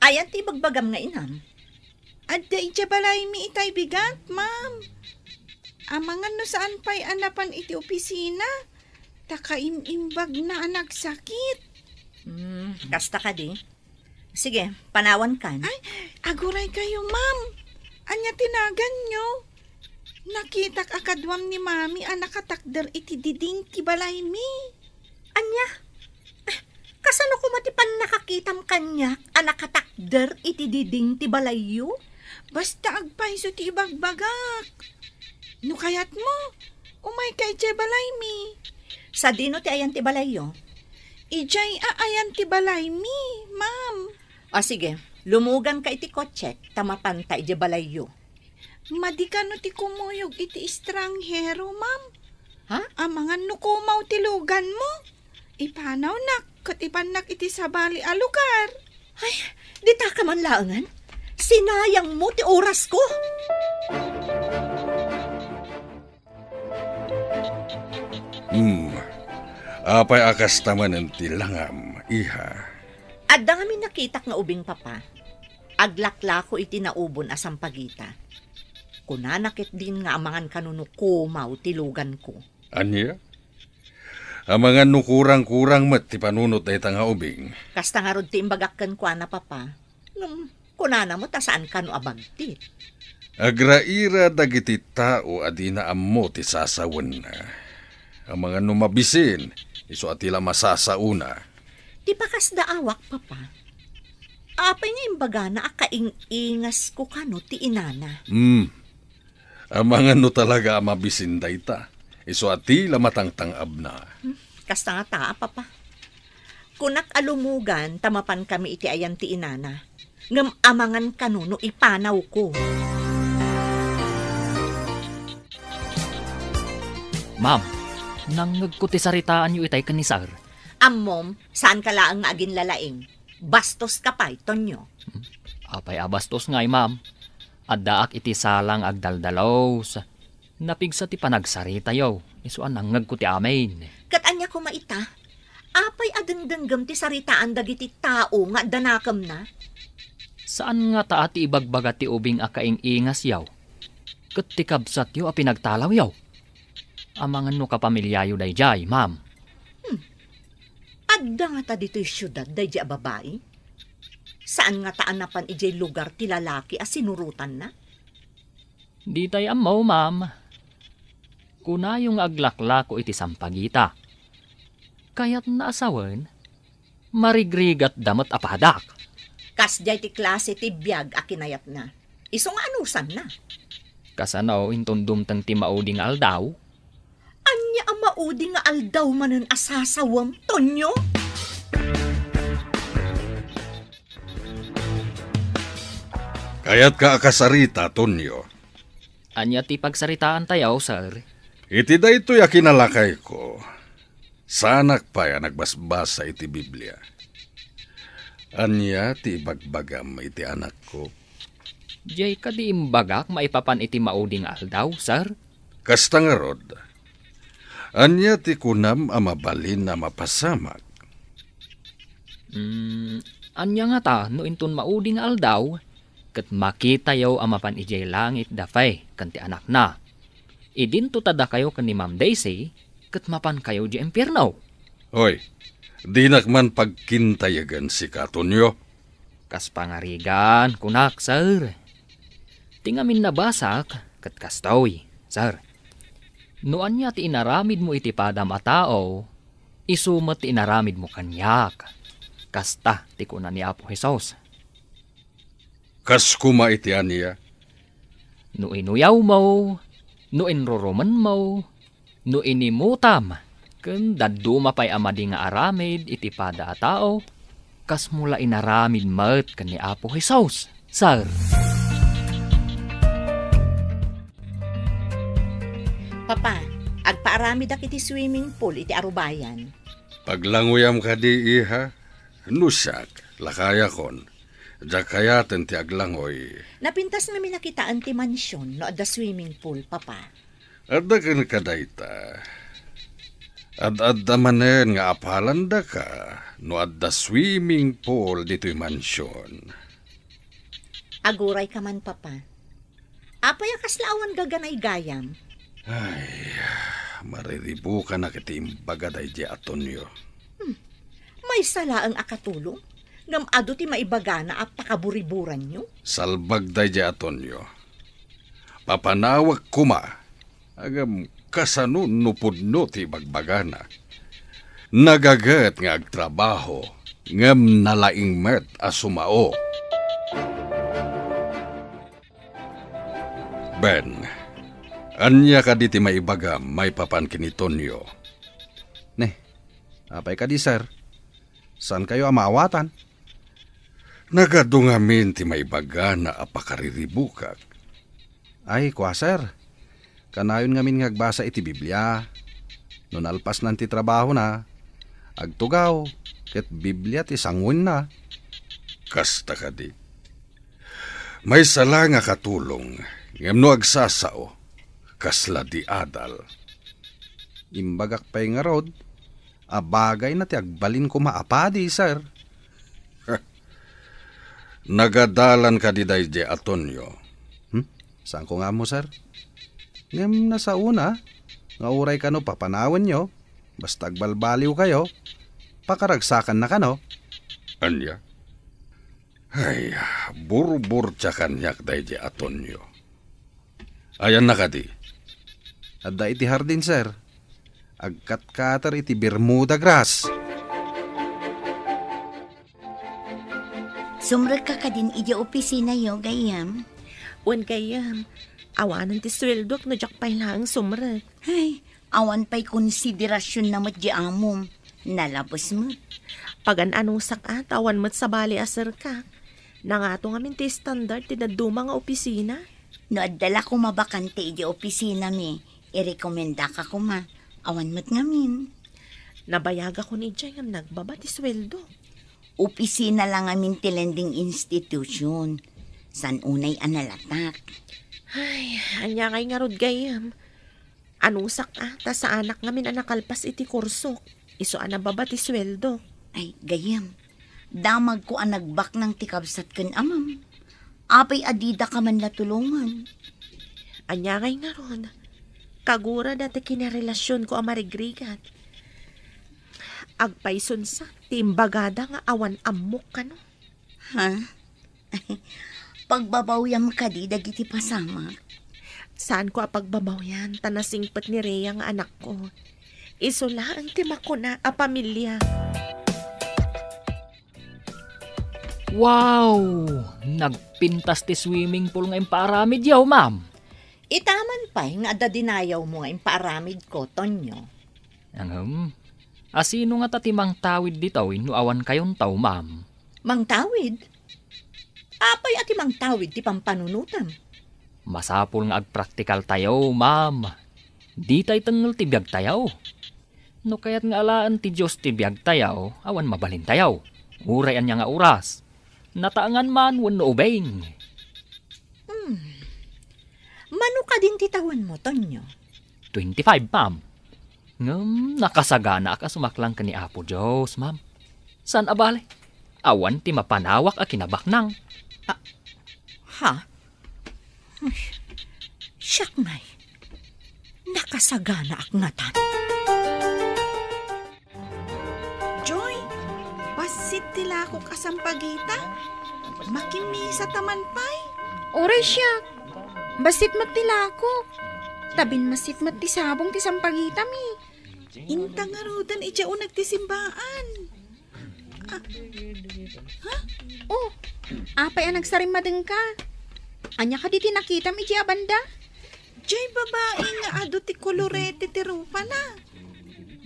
Ayan ti ibagbagam nga inam? Adda idiay balaymi itay bigat, ma'am. Amangan no saan pay a napan iti opisina, ta kaim-imbagna a nagsakit. Hmm, kasta kadi? Sige, panawankan. Ay, aguray kayo, ma'am. Ania ti naganyo? Nakitak a kaduam ni Mami a nakatakder iti diding ti balaymi. Ania? Eh, kasano koma ti pannakakitam kaniak a nakatakder iti diding ti balayyo? Basta agpayso ti ibagbagak. No kayatmo, umayka idiay balaymi. Sadino ti ayan ti balayyo? Idiay a ayan ti balaymi, ma'am. O sige, lumuganka iti kotsek ta mapanta idiay balayyo. Madi kano ti kumuyog iti estranghero, ma'am? Ha? Amangan no kumaw ti luganmo. Ipanawnak ket ipannak iti sabali a lugar. Ay, dita ka man laengen? Sinayangmo ti orasko. Hmm. Apay a kasta manen ti langam, iha? Adda ngamin nakitak nga ubing, Papa. Aglaklako iti naubon a sampagita. Kunana ketdin nga amangan kano no kumaw ti luganko. Ania? Amangan no kurang-kurang met ti panunot dayta nga ubing. Kasta ngarud ti imbagak kenkuana, Papa. Ngem, kunana met a saan kano a bagtit. Agraira dagiti tao a dina ammo ti sasawenna. Amangan no mabisin, isu a ti la masasaona. Ti pakasdaawak, Papa. Apay nga imbagana a kaing-ingasko kano ti inana? Hmm. Amangan no talaga a mabisin dayta, isu a ti la matangtang-abna. Hmm, kasta ngata, Papa. Kunak a lumugan ta mapankami iti ayan ti inana. Ngem amangan kano no ipanawko. Ma'am, nangngegko ti saritaanyo itay ken ni Sir. Ammom, saanka laeng nga aginlalaing. Bastoska pay, Tonyo. Apay a bastos ngay, ma'am? Addaak iti sala nga agdaldalus. Napigsa ti panagsaritayo, isu a nangngegko ti amin. Ket ania koma ita? Apay a dengdenggem ti saritaan dagiti tao nga adda nakemna? Saan ngata a ti ibagbaga ti ubing a kaing-ingasyo ket ti kabsatyo a pinagtalawyo? Amangan no kapamiliayo daydiay, ma'am. Hmm. Adda ngata ditoy siudad daydiay a babai? Saan ngata a napan idiay lugar ti lalaki a sinurotanna? Ditay ammo, ma'am. Kunayo nga aglaklako iti sampagita. Kayatna a sawen, marigrigatda met a padak. Kasdiay ti klase ti biag a kinayatna. Isu nga anusanna. Kasano inton dumteng ti maudi nga aldaw? Ania a maudi nga aldaw manen a sasawem, Tonyo? Kayatka a kasarita, Tonyo? Ania ti pagsaritaantayo, sir? Iti daytoy a kinalakayko, saanak pay a nagbasbasa iti Biblia. Ania ti ibagbagam iti anakko? Diay kadi imbagak maipapan iti maudi nga aldaw, sir? Kasta ngarud, ania ti kunam a mabalin a mapasamak? Mm, ania ngata no inton maudi nga aldaw, ket makitayo a mapan idiay langit da Faye ken ti anakna? Idinto ta dakayo ken ni Ma'am Daisy, ket mapankayo idiay impierno. Hoy, dinak man pagkintayagan sika, Tonyo. Kas pangarigan, kunak, sir. Ti ngamin nabasak, ket kastoy, sir. No ania ti inaramidmo iti padam a tao, isu met ti inaramidmo kaniak. Kasta ti kuna ni Apo Jesus. Kas koma iti ania? No inuyawmo, no inrurumenmo, no inimutam, ken dadduma pay a madi nga aramid iti pada a tao, kasmo la inaramid met ken ni Apo Jesus, sir. Papa, agpaaramidak iti swimming pool iti arubayan. Paglanguyam kadi, iha? No siak, lakayakon. Diak kayaten ti aglangoy. Napintas ngamin a kitaen ti mansion no adda swimming pool, Papa. Adda kenka dayta. Ad-adda manen nga apalandaka no adda swimming pool ditoy mansion. Agurayka man, Papa. Apay a kasla awan gaganaygayam? Ay, mariribukanak iti imbaga daydiay a Tonyo. Hmm. Maysa laeng a katulong, ngem adu ti maibagana a pakaburiburanyo? Salbag daydiay a Tonyo. Papanawek koma, ngem kasano no pudno ti ibagbagana? Nagaget nga agtrabaho, ngem nalaing met a sumao. Ben, ania kadi ti maibagam maipapan ken ni Tonyo? Ne, apay kadi, sir? Saankayo a maawatan? Nagadu ngamin ti maibagana a pakariribukak. Ay, kua, sir. Kanayon ngamin nga agbasa iti Biblia. No nalpasnan ti trabahona, agtugaw, ket Biblia ti sanguenna. Kasta kadi. Maysa la nga katulong, ngem no agsasao, kasla di adal. Imbagak pay ngarud, a bagayna ti agbalin koma a padi, sir. Nagadalan kadi daydi a Tonyo? Hmm? Saanko nga ammo, sir. Ngem nasaona nga uray kano papanawenyo, basta agbalbaliwkayo, pakaragsakanna kano. Ania? Ay, burburtia kaniak daydi a Tonyo. Ayanna kadi? Adda iti hardin, sir. Agkatkater iti Bermuda grass. Sumrekka kadin idiay opisinayo, gayyem? Wen, gayyem. Awanen ti sueldok no diak pay laeng sumrek. Ay, awan pay konsiderasionna met di amom. Nalabes met. Pagan-anusak a, ta awan met sabali a serkak. Nangato ngamin ti standard ti dadduma nga opisina. No adda la koma bakante idiay opisinami, irekomendaka koma. Awan met ngamin. Nabayagakon idiay ngem nagbaba ti sueldo. Opisina la ngamin ti lending institution. Saan unay a nalatak? Ay, ania ngay ngarud gayyem? Anusak a, ta saanak ngamin a nakalpas iti kursok. Isu a nababa ti sueldo. Ay, gayyem. Damagko a nagbaknang ti kabsat ken amam. Apay a didaka man la tulongan? Ania ngay ngarud? Kagura dati kinarelasionko a marigrigat. Agpaysunsa ti imbagada nga awan ammok kano. Ha? Pagbabawyam kadi dagiti pasamak? Saanko a pagbabawian, ta nasingpet ni Rhea nga anakko. Isu laeng ti makuna a pamilia. Wow! Nagpintas ti swimming pool nga impaaramidyo, ma'am. Itaman pay nga adda dinayawmo nga impaaramidko, Tonyo. Ngem, asino ngata ti mangtawid ditoy no awan kayonto, ma'am? Mangtawid? Apay a ti mangtawid ti pampanunotam? Masapul nga agpraktikaltayo, ma'am. Ditay tengngel ti biagtayo. No kayat nga alaen ti Dios ti biagtayo, awan mabalintayo. Uray ania nga oras. Nataengan man wenno ubing. Hmm. Mano kadin ti tawenmo, Tonyo? Twenty-five, ma'am. Ngem nakasaganaak a sumaklang ken ni Apo Dios, ma'am. Saan a bale, awan ti mapanawak a kinabaknang. Ah, ha? Ay, siak ngay. Nakasaganaak ngatan. Joy, bassit ti lakok a sampagita. Makimisa ta man pay. Uray siak. Bassit met ti lakok. Ta binmassit met ti sabong ti sampagitami. Inta ngaruden idiay uneg ti simbaan. Ah, ha? Oh, apay a nagsarimmadengka? Ania kadi ti nakitam idiay a banda? Diay babai nga adu ti kolorete ti rupana.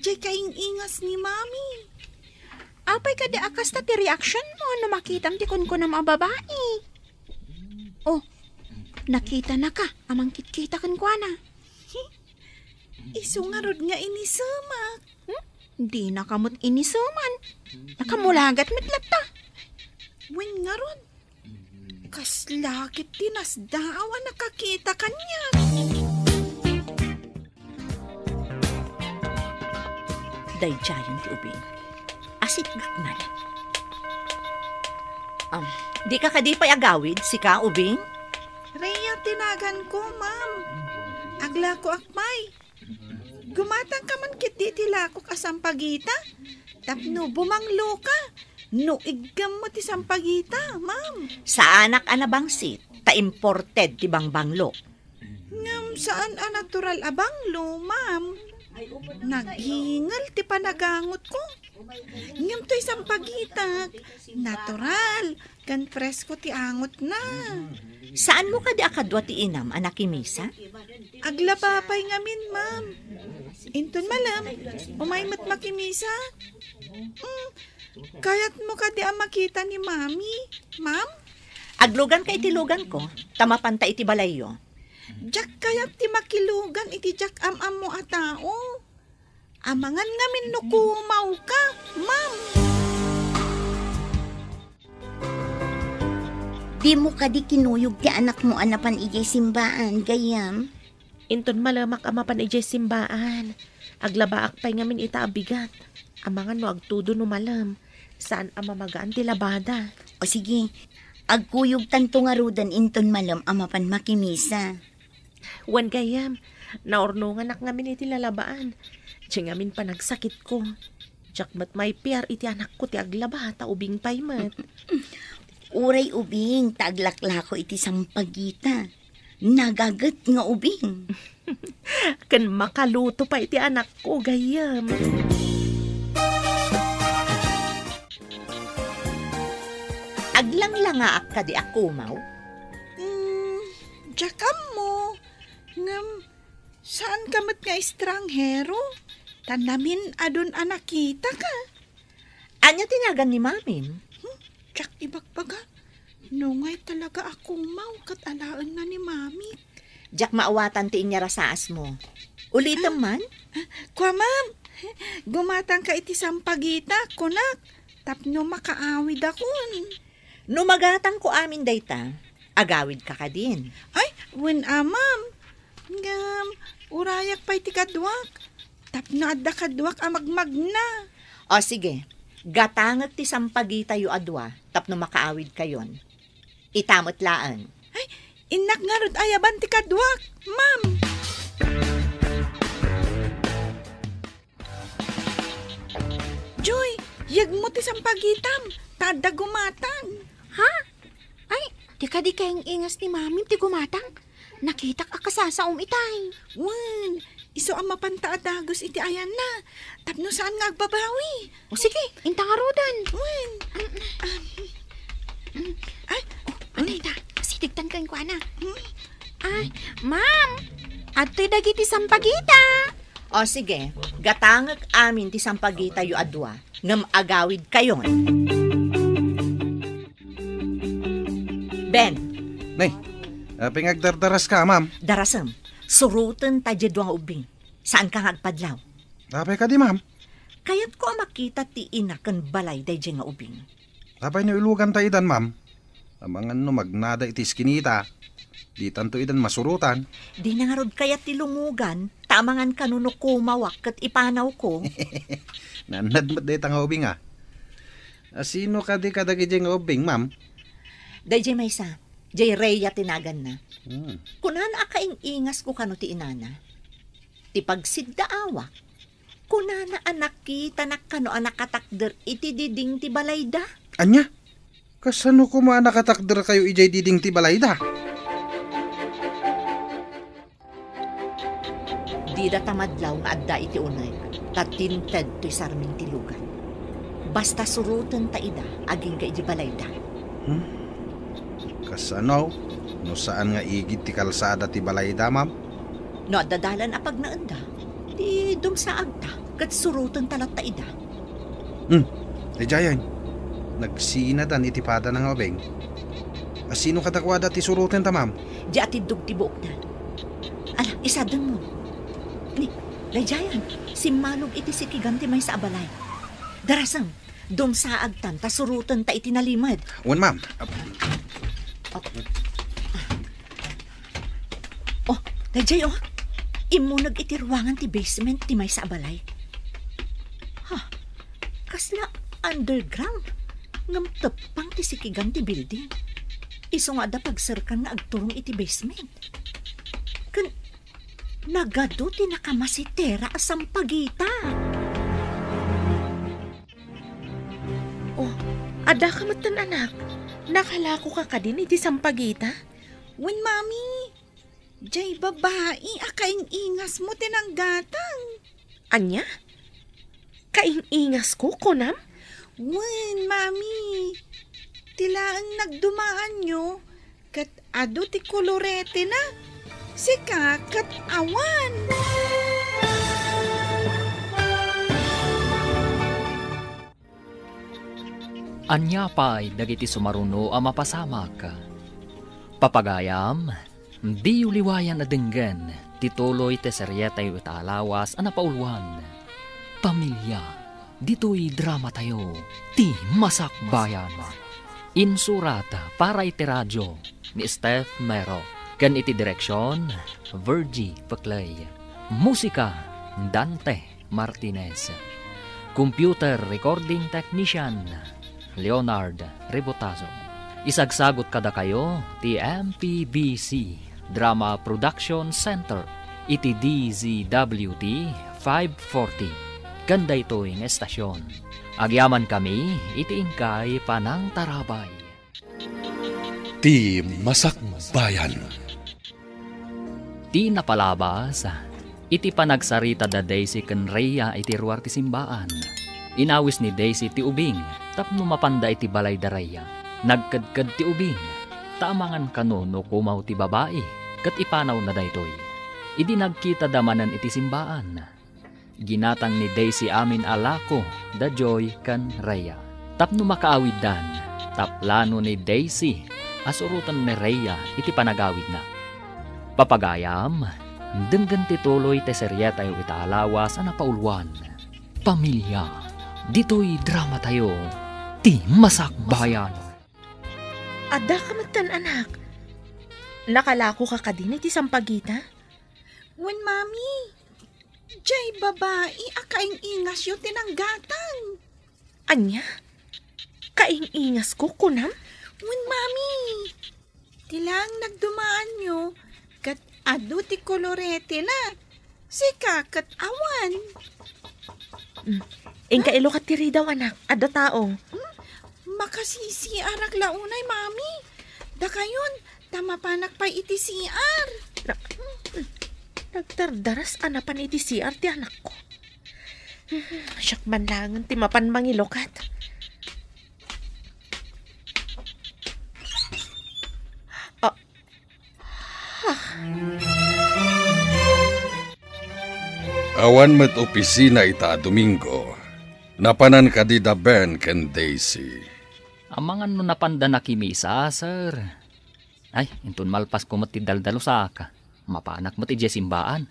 Diay kaing-ingas ni Mami. Apay kadi a kasta ti reaction mo no makitam ti kunkunam a babai? Oh, nakitanaka a mangkitkita kenkuana. Isu ngarud nga inisemak. Hmm? Dinaka met iniseman. Nakamulagat met latta. Wen ngarud, kasla ket ti nasdaaw a nakakita kaniak. Daydiayen ti ubing. Asitgak man. Um, dika kadi pay agawid, sika, ubing? Rhea ti naganko, ma'am. Aglakoak pay. Gumatangka man ketdi iti lakok a sampagita tapno bumangloka no iggammo ti sampagita, ma'am. Saanak a nabangsit, ta imported ti bangbanglo. Ngem saan a natural a banglo, ma'am. Naghingel ti panagangotko. Ngem toy sampagitak, natural, ken presko ti angotna. Saanmo kadi a kadua ti inam a nakimisa? Aglaba pay ngamin, ma'am. Inton malem, umay met makimisa. Mm, kayatmo kadi a makita ni Mami, ma'am? Agluganka iti luganko, ta mapanta iti balayyo. Diak kayat ti makilugan iti diak am-ammo a tao. Amangan ngamin no kumawka, ma'am. Dimo kadi kinuyog ti anakmo a napan idiay simbaan, gayyem? Inton malemak a mapan idiay simbaan, aglabaak pay ngamin ita a bigat. Amangan no agtudo no malem, saan a mamagaan ti labada. O sige, agkuyogtanto ngaruden inton malem a mapan makimisa. Wen gayyem, naurnonganak ngamin iti lalabaan. Diay ngamin panagsakitko. Diak met maipiar iti anakko ti aglaba, ta ubing pay met. Uray ubing, ta aglaklako iti sampagita. Nagaget nga ubing. Ken makaluto pay ti anakko, gayyem. Aglanglangaak kadi a kumaw? Mm, diak ammo. Ngem, saanka met nga estranghero? Ta namin-adon a nakitaka. Ania ti nagan ni Mamim? Hmm, diak ibagbaga. Nungay talaga a kumaw ket alaenna ni Mami. Diak maawatan ti inyarasaasmo. Ulitem man? Ah, kua, ma'am. Gumatangka iti sampagita, kunak, tapno makaawidakon. No magatangko amin dayta, agawidka kadin. Ay, wen a, ma'am. Ngem, urayak pay ti kaduak. Tapno adda kaduak a magmagna. O sige, gatangek ti sampagitayo a dua tapno makaawidkayon. Ita met laeng. Ay, innak ngarud ayaban ti kaduak, ma'am. Joy, yegmo ti sampagitam, ta adda gumatang. Ha? Ay, di kadi kaing-ingas ni Mamim ti gumatang? Nakitak a kasasaom itay. Wen, isu a mapanta a dagus iti ayanna, tapno saan nga agbabawi. O sige, inta ngaruden. Wen. Mm. Ay, oh, anay ta, sidegtan kenkuana. Hmm? Ay, ma'am, adtoy dagiti sampagita. O sige, gatangek amin ti sampagitayo a dua, ngem agawidkayon. Ben. Nay, apay nga agdardaraska, ma'am? Darasem, suroten ta diay dua nga ubbing. Saanka nga agpadlaw? Apay kadi, ma'am? Kayatko a makita ti ina ken balay daydiay nga ubbing. Apay no iluganta idan, ma'am? Amangan no magnada iti iskinita, ditanto idan masurotan. Dina ngarud kayat ti lumugan, ta amangan kano no kumawak ket ipanawko. Naannad met dayta nga ubbing, a. A, sino kadi kadagiti nga ubbing, ma'am? Daydiay maysa, diay Rhea ti naganna. Hmm. Kunana a kaing-ingasko kano ti inana. Ti pagsiddaawak, kunana a nakitanak kano a nakatakder iti diding ti balayda. Ania? Kasano koma a nakatakderkayo idiay diding ti balayda? Dida ta madlaw nga adda iti uneg, ta tinted toy sarming ti lugan. Basta suroten ta ida agingga idiay balayda. Hmm? Kasano? No saan nga igid ti kalsada ti balayda, ma'am? No adda dalan a pagnaenda, di dumsaagta, ket surotenta latta ida. Hmm, daydiayen. Nagsinadan iti padana nga ubing. A, sino kadakuada ti surotenta, ma'am? Di atiddog ti buokna. Ala, isadengmo. Ni, daydiayen, simmalog iti sikigan ti maysa a balay. Darasem, dumsaagtan ta surotenta iti nalimed. Wen, ma'am. Oh. Oh, daydiay, oh. Immuneg iti ruangan ti basement ti maysa a balay. Ha, kasla underground. Ngem teppang ti sikigan ti building. Isu nga adda pagserkan nga agturong iti basement. Ken nagadu ti nakamasitera a sampagita. Oh, addaka metten, anak. Nakalakoka kadin iti sampagita? Wen, Mami. Jay babai a kaing-ingasmo ti nanggatang. Ania? Kaing-ingasko, kunam? Wen, Mami. Ti laeng nagdumaanyo, ket adu ti koloretena. Sika ket awan. Ania pay dagiti sumaruno a mapasamak? Papagayam, diyo liwayan a denggen ti tuloy ti serietayo ita a lawas a napauluan, Pamilia. Ditoy dramatayo, Ti Masakbayan. Insurat para iti radio ni Steph Mero, ken iti direksion, Virgie Peclay. Musika, Dante Martinez. Computer recording technician, Leonard Rebotazo. Isagsagot kadakayo ti M P B C Drama Production Center iti D Z W T five forty. Ken daytoy nga estasion, agyamankami iti inkay panangtarabay. Ti Masakbayan. Ti napalabas, iti panagsarita da Daisy ken Rhea iti ruar ti simbaan. Inawis ni Daisy ti ubing tapno mapanda iti balay da Rhea. Nagkedked ti ubing, ta amangan kano no kumaw ti babai, ket ipanawna daytoy. Idi nagkitada manen iti simbaan, ginatang ni Daisy amin a lako da Joy ken Rhea tapno makaawiddan, ta plano ni Daisy a suroten ni Rhea iti panagawidna. Papagayam, denggen ti tuloy ti serietayo ita a lawas a napauluan, Pamilia. Ditoy dramatayo, Ti Masakbayan. Addaka metten, anak. Nakalakoka kadin iti sampagita? Wen, Mami. Jay babai a kaing-ingasyo ti nanggatang. Ania? Kaing-ingasko, kunam? Wen, Mami. Ti laeng nagdumaanyo, ket adu ti koloretena. Sika ket awan. Mm. Inka ilukat ti ridaw, anak. Adda tao. Hmm? Makasisiarak la unay, Mami. Dakayon, ta mapanak pay iti C R. Na-, nagdardaras a napan iti C R ti anakko. Siak man laengen ti mapan mangilukat. Ah. Ah. Awan met opisina ita a Domingo. Napanan kadi da Ben ken Daisy? Amangan no napanda nakimisa, sir. Ay, inton malpasko met ti daldalusak, mapanak met idiay simbaan.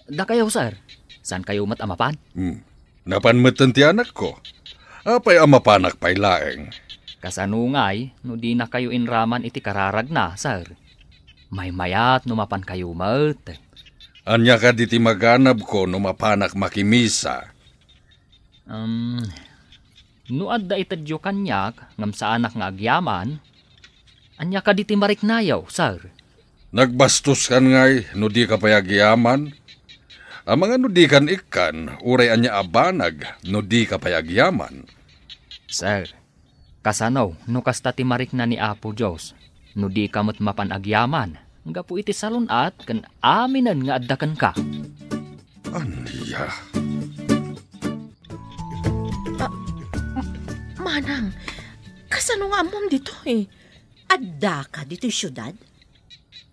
Dakayo, sir, saankayo met a mapan? Hmm. Napan metten ti anakko. Apay a mapanak pay laeng? Kasano ngay no dinakayo inraman iti kararagna, sir? Maymayat no mapankayo met. Ania kadi ti maganabko no mapanak makimisa? Um, no adda itedyo kaniak ngem saanak nga agyaman, ania kadi ti mariknayo, sir? Nagbastos kan ngay no dika pay agyaman? Amangan no dikan ikkan, uray ania a banag no dika pay agyaman? Sir, kasano no kasta ti marikna ni Apo Dios, no dika met mapan agyaman, gapu iti salun-at ken aminen nga adda kenka? Ania? Ah, M-, Manang, kasano nga ammom ditoy? Addaka ditoy siudad?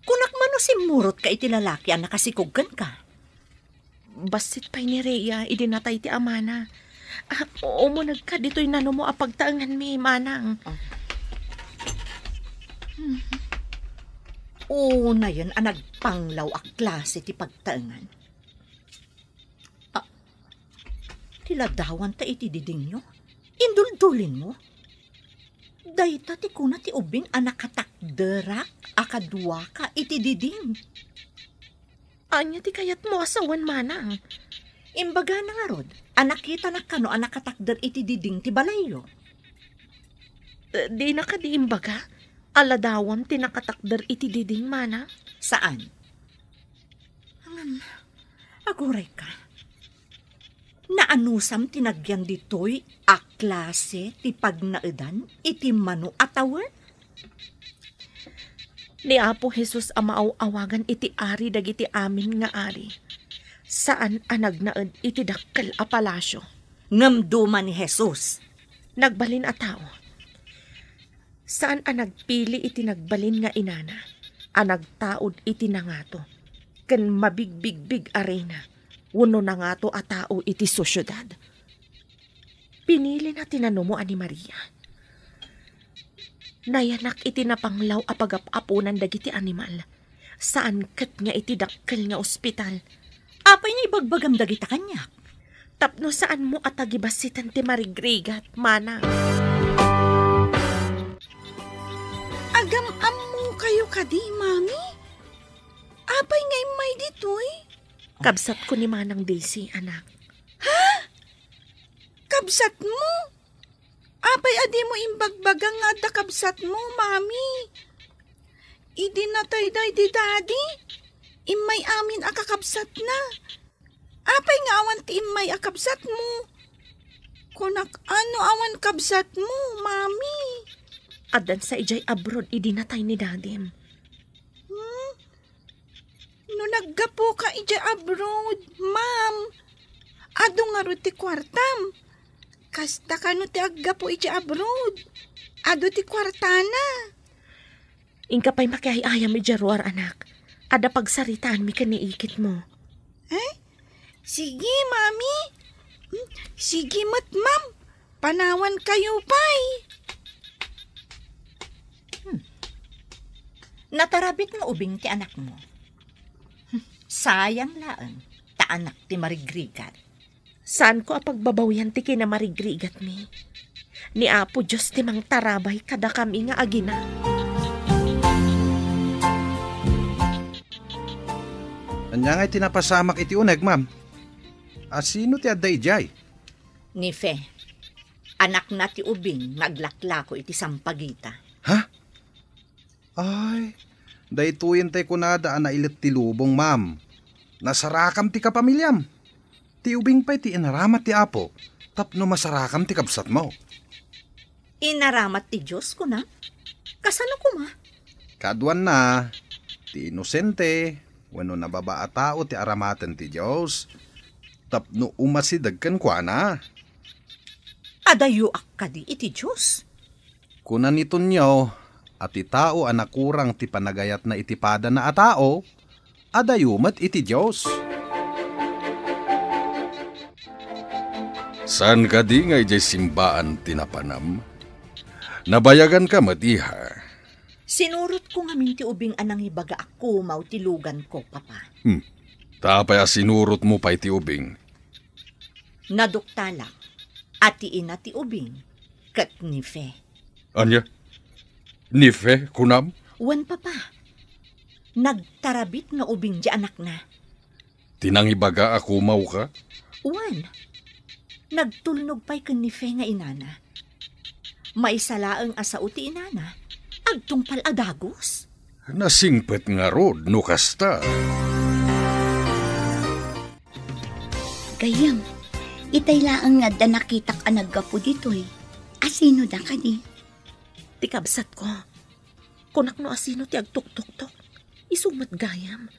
Kunak man no simmurotka iti lalaki a nakasikog kenka? Bassit pay ni Rhea idi natay ti amana. Ah, umunegka ditoy nanumo a pagtaenganmi, Manang. Ah. Unayen a nagpanglaw a klase ti pagtaengan. Ah, ti ladawanta iti didingyo? Induldulin mo? Dayta ti kuna ti ubing a nakatakderak a kaduaka iti diding. Ania ti kayatmo a sawen, Manang? Imbagana ngarud a nakitanak kano a nakatakder iti diding ti balayyo. Eh, dina kadi imbaga a ladawam ti nakatakder iti diding, Manang? Saan? Ngem, agurayka. Naanusam ti nagyan ditoy a klase ti pagnaedan iti mano a tawen? Ni Apo Jesus a maaw-awagan iti Ari dagiti amin nga ari. Saan a nagnaed iti dakkel a palasio. Ngem duma ni Jesus. Nagbalin a tao. Saan a nagpili iti nagbalin nga inana a nagtaud iti nangato ken mabigbigbig a reyna wenno nangato a tao iti sosiedad. Pinilina ti nanumoan ni Maria. Nayanak iti napanglaw a pagap-aponan dagiti animal. Saan ket nga iti dakkel nga ospital. Apay nga ibagbagam dagita kaniak? Tapno saanmo a tagibassiten ti marigrigat, manang. Agam-ammokayo kadi, Mami? Apay nga immay ditoy? Kabsatko ni Manang Daisy, anak. Ha? Kabsatmo? Apay a dimo imbagbaga nga adda kabsatmo, Mami? Idi natay daydi Daddy, immay amin a kakabsatna. Apay nga awan ti immay a kabsatmo? Kunak, ano awan kabsatmo, Mami? Addan sa idiay abroad idi natay ni Dadim. Hmm? No naggapuka idiay abroad, ma'am, adu ngarud ti kuartam. Kasta kano ti aggapu idiay abroad? Adu ti kuartana. Inka pay makiay-ayam idiay ruar, anak. Adda pagsaritaanmi ken ni ikitmo. Eh? Sige, Mami. Hmm, sige met, Ma'am. Panawankayo pay. Hmm. Natarabit nga ubing ti anakmo. Hmm. Sayang laeng, ta anak ti marigrigat. Saanko a pagbabawian ti kinamarigrigatmi. Ni Apo Dios ti mangtarabay kadakami nga agina. Ania ngay ti napasamak iti uneg, ma'am? A, sino ti adda idiay? Ni Fe. Anakna ti ubing nga aglaklako iti sampagita. Ha? Ay, daytoyen tay kunada a nailet ti lubong, ma'am. Nasarakam ti kapamiliam. Ti ubing pay ti inaramat ti Apo tapno masarakam ti kabsatmo. Inaramat ti Dios, kuna? Kasano koma? Kaduanna, ti inosente wenno nababa a tao ti aramaten ti Dios tapno umasideg kenkuana. Adayoak kadi iti Dios? Kuna ni Tonio a ti tao a nakurang ti panagayatna iti padana a tao, adayo met iti Dios. Saan kadi nga idiay simbaan ti napanam? Nabayaganka met, iha. Sinurotko ngamin ti ubing a nangibaga a kumaw ti luganko, Papa. Hmm. Ta apay a sinurotmo pay ti ubing? Naduktalak a ti ina ti ubing ket ni Fe. Ania? Ni Fe, kunam? Wen, Papa. Nagtarabit nga ubing ti anakna. Ti nangibaga a kumawka? Wen. Nagtulnog pay ken ni Fe nga inana. Maysa laeng a sao ti inana, agtungpal a dagus. Nasingpet ngarud no kasta. Gayyem, itay laeng nga adda nakitak a naggapu ditoy. Asino da kadi? Ti kabsatko. Kunak no asino ti agtuktoktok. Isu met gayam.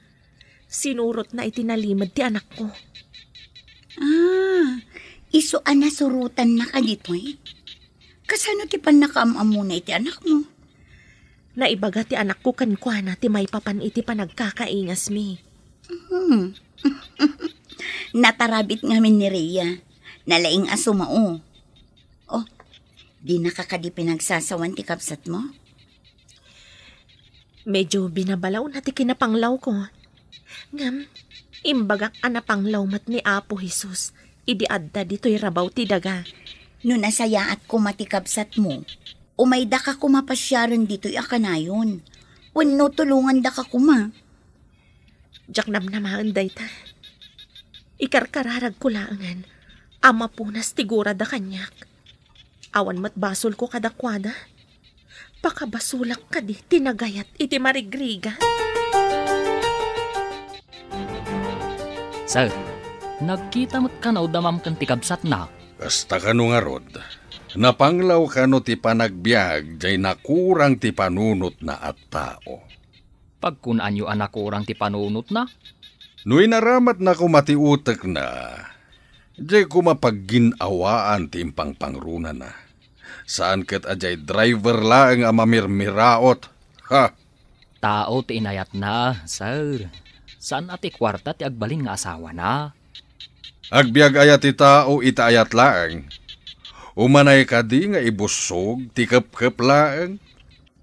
Sinurotna iti nalimed ti anakko. Ah, isu a nasurotanna kaditoy? Kasano ti pannakaam-ammona iti anakmo? Naibaga ti anakko kenkuana ti maipapan iti panagkakaingasmi. Hmm. Natarabit ngamin ni Rhea. Nalaing a sumao. Oh, dinaka kadi pinagsasawan ti kabsatmo? Medyo binabalawna ti kinapanglawko. Ngem, imbagak a napanglaw met ni Apo Jesus idi adda ditoy rabaw ti daga. No nasayaat koma ti kabsatmo, umaydaka koma pasiaren ditoy a kanayon. Wenno tulongandaka koma. Diak namnamaen dayta. Ikarkararagko laengen a mapunas ti gurada kaniak. Awan met basolko kadakuada. Pakabasolak kadi ti nagayat iti marigrigat. Sir, nagkita met kano da ma'am ken ti kabsatna? Kasta kano ngarud, napanglaw kano ti panagbiag jay nakurang ti panunotna a tao? Pagkunaanyo a nakurang ti panunotna? No inaramatna koma ti utekna, diay koma paggin-awaan ti impangpangrunana. Saan ket a diay driver laeng a mamirmiraot. Ha! Tao ti inayatna, sir. Saan a ti kuarta ti agbalin nga asawana. Agbiag aya ti tao iti ayat laeng? Umanay kadi nga ibussog ti kepkep laeng?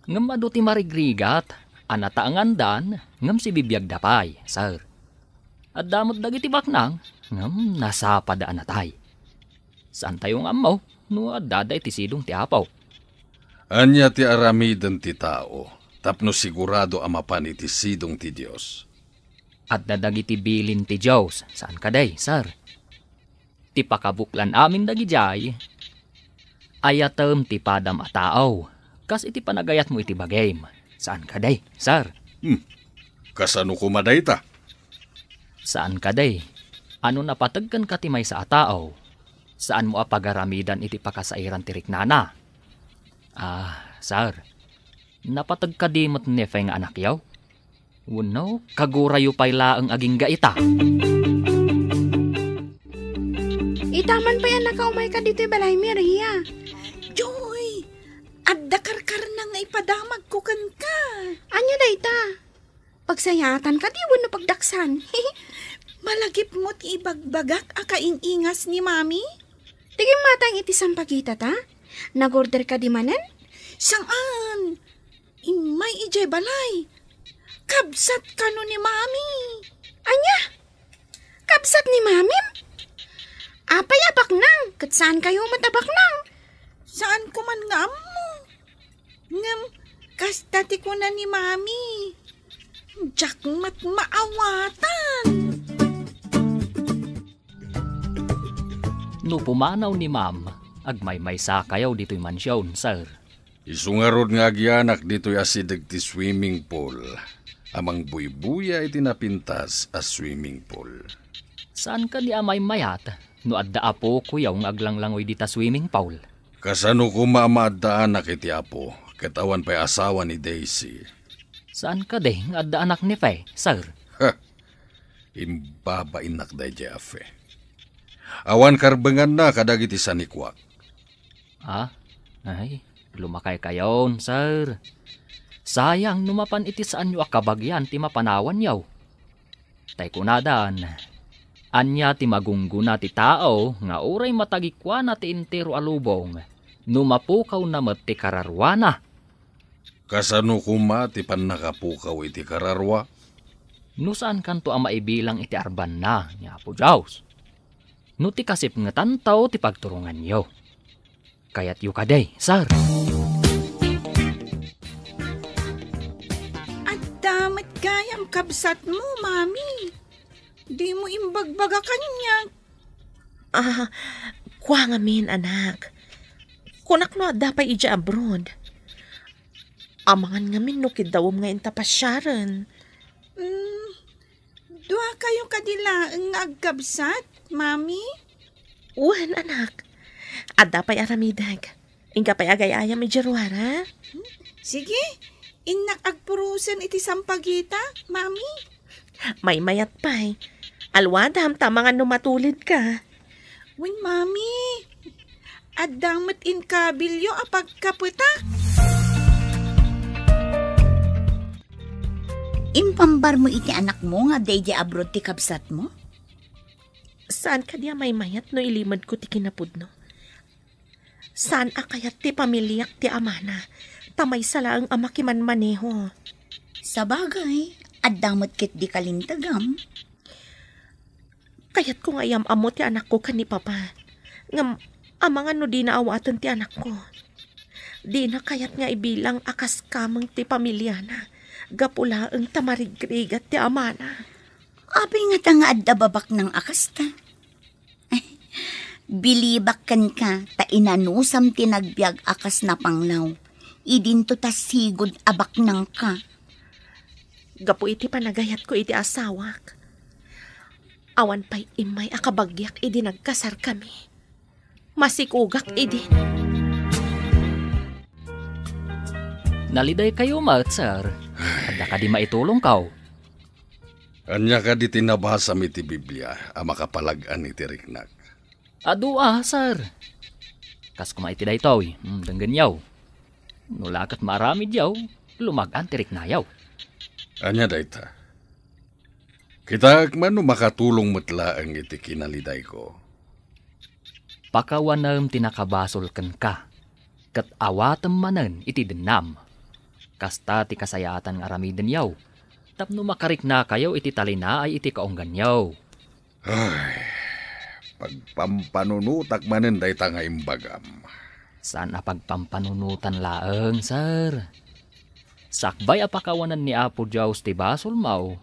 Ngem adu ti marigrigat a nataengandan ngem sibibiagda pay, sir. Adda met dagiti baknang ngem nasapada a natay. Saantayo nga ammo no addada iti sidong ti Apo. Ania ti aramiden ti tao tapno sigurado a mapan iti sidong ti Dios? Adda dagiti bilin ti Dios, saan kadi, sir? Ti pakabuklan amin dagidiay, ayatem ti padam a tao, kas iti panagayatmo iti bagim. Saan kadi, sir? Hmm. Kasano koma dayta? Saan kadi? Ano napateg kenka ti maysa a tao? Saanmo a pagaramidan iti pakasairan ti riknana? Ah, sir, napateg kadi met ni Fe nga anakyo? Wenno, kagurayo pay laeng agingga ita? Ita man pay a nakaumayka ditoy balay, Maria. Joy, adda karkarna nga ipadamagko kenka. Ania dayta? Pagsayaatan kadi wenno pagdaksan? Malagipmo ti ibagbagak a kaing-ingas ni Mami? Ti gimmatang iti sampagita ta? Nag-order kadi manen? Saan? Immay idiay balay. Kabsat kano ni Mami. Ania? Kabsat ni Mamim? Apay a baknang? Ket saan kayo met a baknang? Saan ko man nga ammo. Ngem, kasta ti kuna ni Mami. Diak met maawatan. No pumanaw ni Ma'am, agmaymaysa kayo ditoy mansion, sir. Isu ngarud nga agianak ditoy asideg ti swimming pool a mangbuybuya iti napintas a swimming pool. Saan kadi a maymayat no adda apokoyo nga aglanglangoy dita swimming pool? Kasano koma a maaddaanak iti apo ket awan pay asawa ni Daisy? Saan kadi nga adda anak ni Fe, sir? Ha! Imbabainnak daydiay a Fe. Awan karbenganna kadagiti sanikuak. Ah, ay, lumakay kayon, sir. Sayang no mapan iti saanyo a kabagian ti mapanawanyo. Tay kunadan, ania ti magunggona ti tao nga uray matagikuana ti entero a lubong no mapukawna met ti kararwana? Kasano koma ti pannakapukaw iti kararwa? No saankanto a maibilang iti arbanna ni Apo Dios. No ti kasipngetanto ti pagturonganyo. Kayatyo kadi, sir? Adda met gayam kabsatmo, Mami. Dimo imbagbaga kaniak. Ah, kua ngamin, anak. Kunak no adda pay idiay abroad. Amangan ngamin no kiddawem nga inta pasiaren. Mm, Dua kayo kadi laeng nga agkabsat, Mami? Wen, anak. Adda pay aramidek. Inka pay agay-ayam idiay ruara? Sige, innak agpurosen iti sampagita, Mami. Maymayat pay. Alwadam ta amangan no matulidka. Wen, Mami. Adda met inkabilyo a pagkapeta. Impambarmo iti anakmo nga adda idiay abroad ti kabsatmo? Saan kadi a maymayat no ilimedko ti kinapudno? Saan a kayat ti pamiliak ti amana, ta maysa laeng a makimanmaneho. Sabagay, adda met ketdi kalintegam. Kayatko nga iyam-ammo ti anakko ken ni Papa. Ngem amangan no dina awaten ti anakko. Dina kayat nga ibilang a kas kameng ti pamiliana, gapu laeng ta marigrigat ti amana. Apay ngata nga adda babaknang a kasta? Bilibak kenka ta inanusam ti nagbiag a kas napanglaw. Idinto ta sigud a baknangka. Gapu iti panagayatko iti asawak, awan pay immay a kabagiak idi nagkasarkami. Masikogak idi. Nalidaykayo met, sir. Adda kadi maitulongko? Ania kadi ti nabasam iti Biblia a makapalag-an iti riknak? Adu a, sir. Kas koma iti daytoy, mm, denggenyo. No la ket maaramidyo, lumag-an ti riknayo. Ania dayta? Kitaek man no makatulong met laeng iti kinalidayko. Pakawanem ti nakabasol kenka, ket awatem manen iti dennam. Kasta ti kasayaatan nga aramidenyo, tapno makariknakayo iti talinaay iti kaungganyo. Ay, pagpampanunotak manen dayta nga imbagam. Saan a pagpampanunotan laeng, sir. Sakbay a pakawanen ni Apo Dios ti basolmo,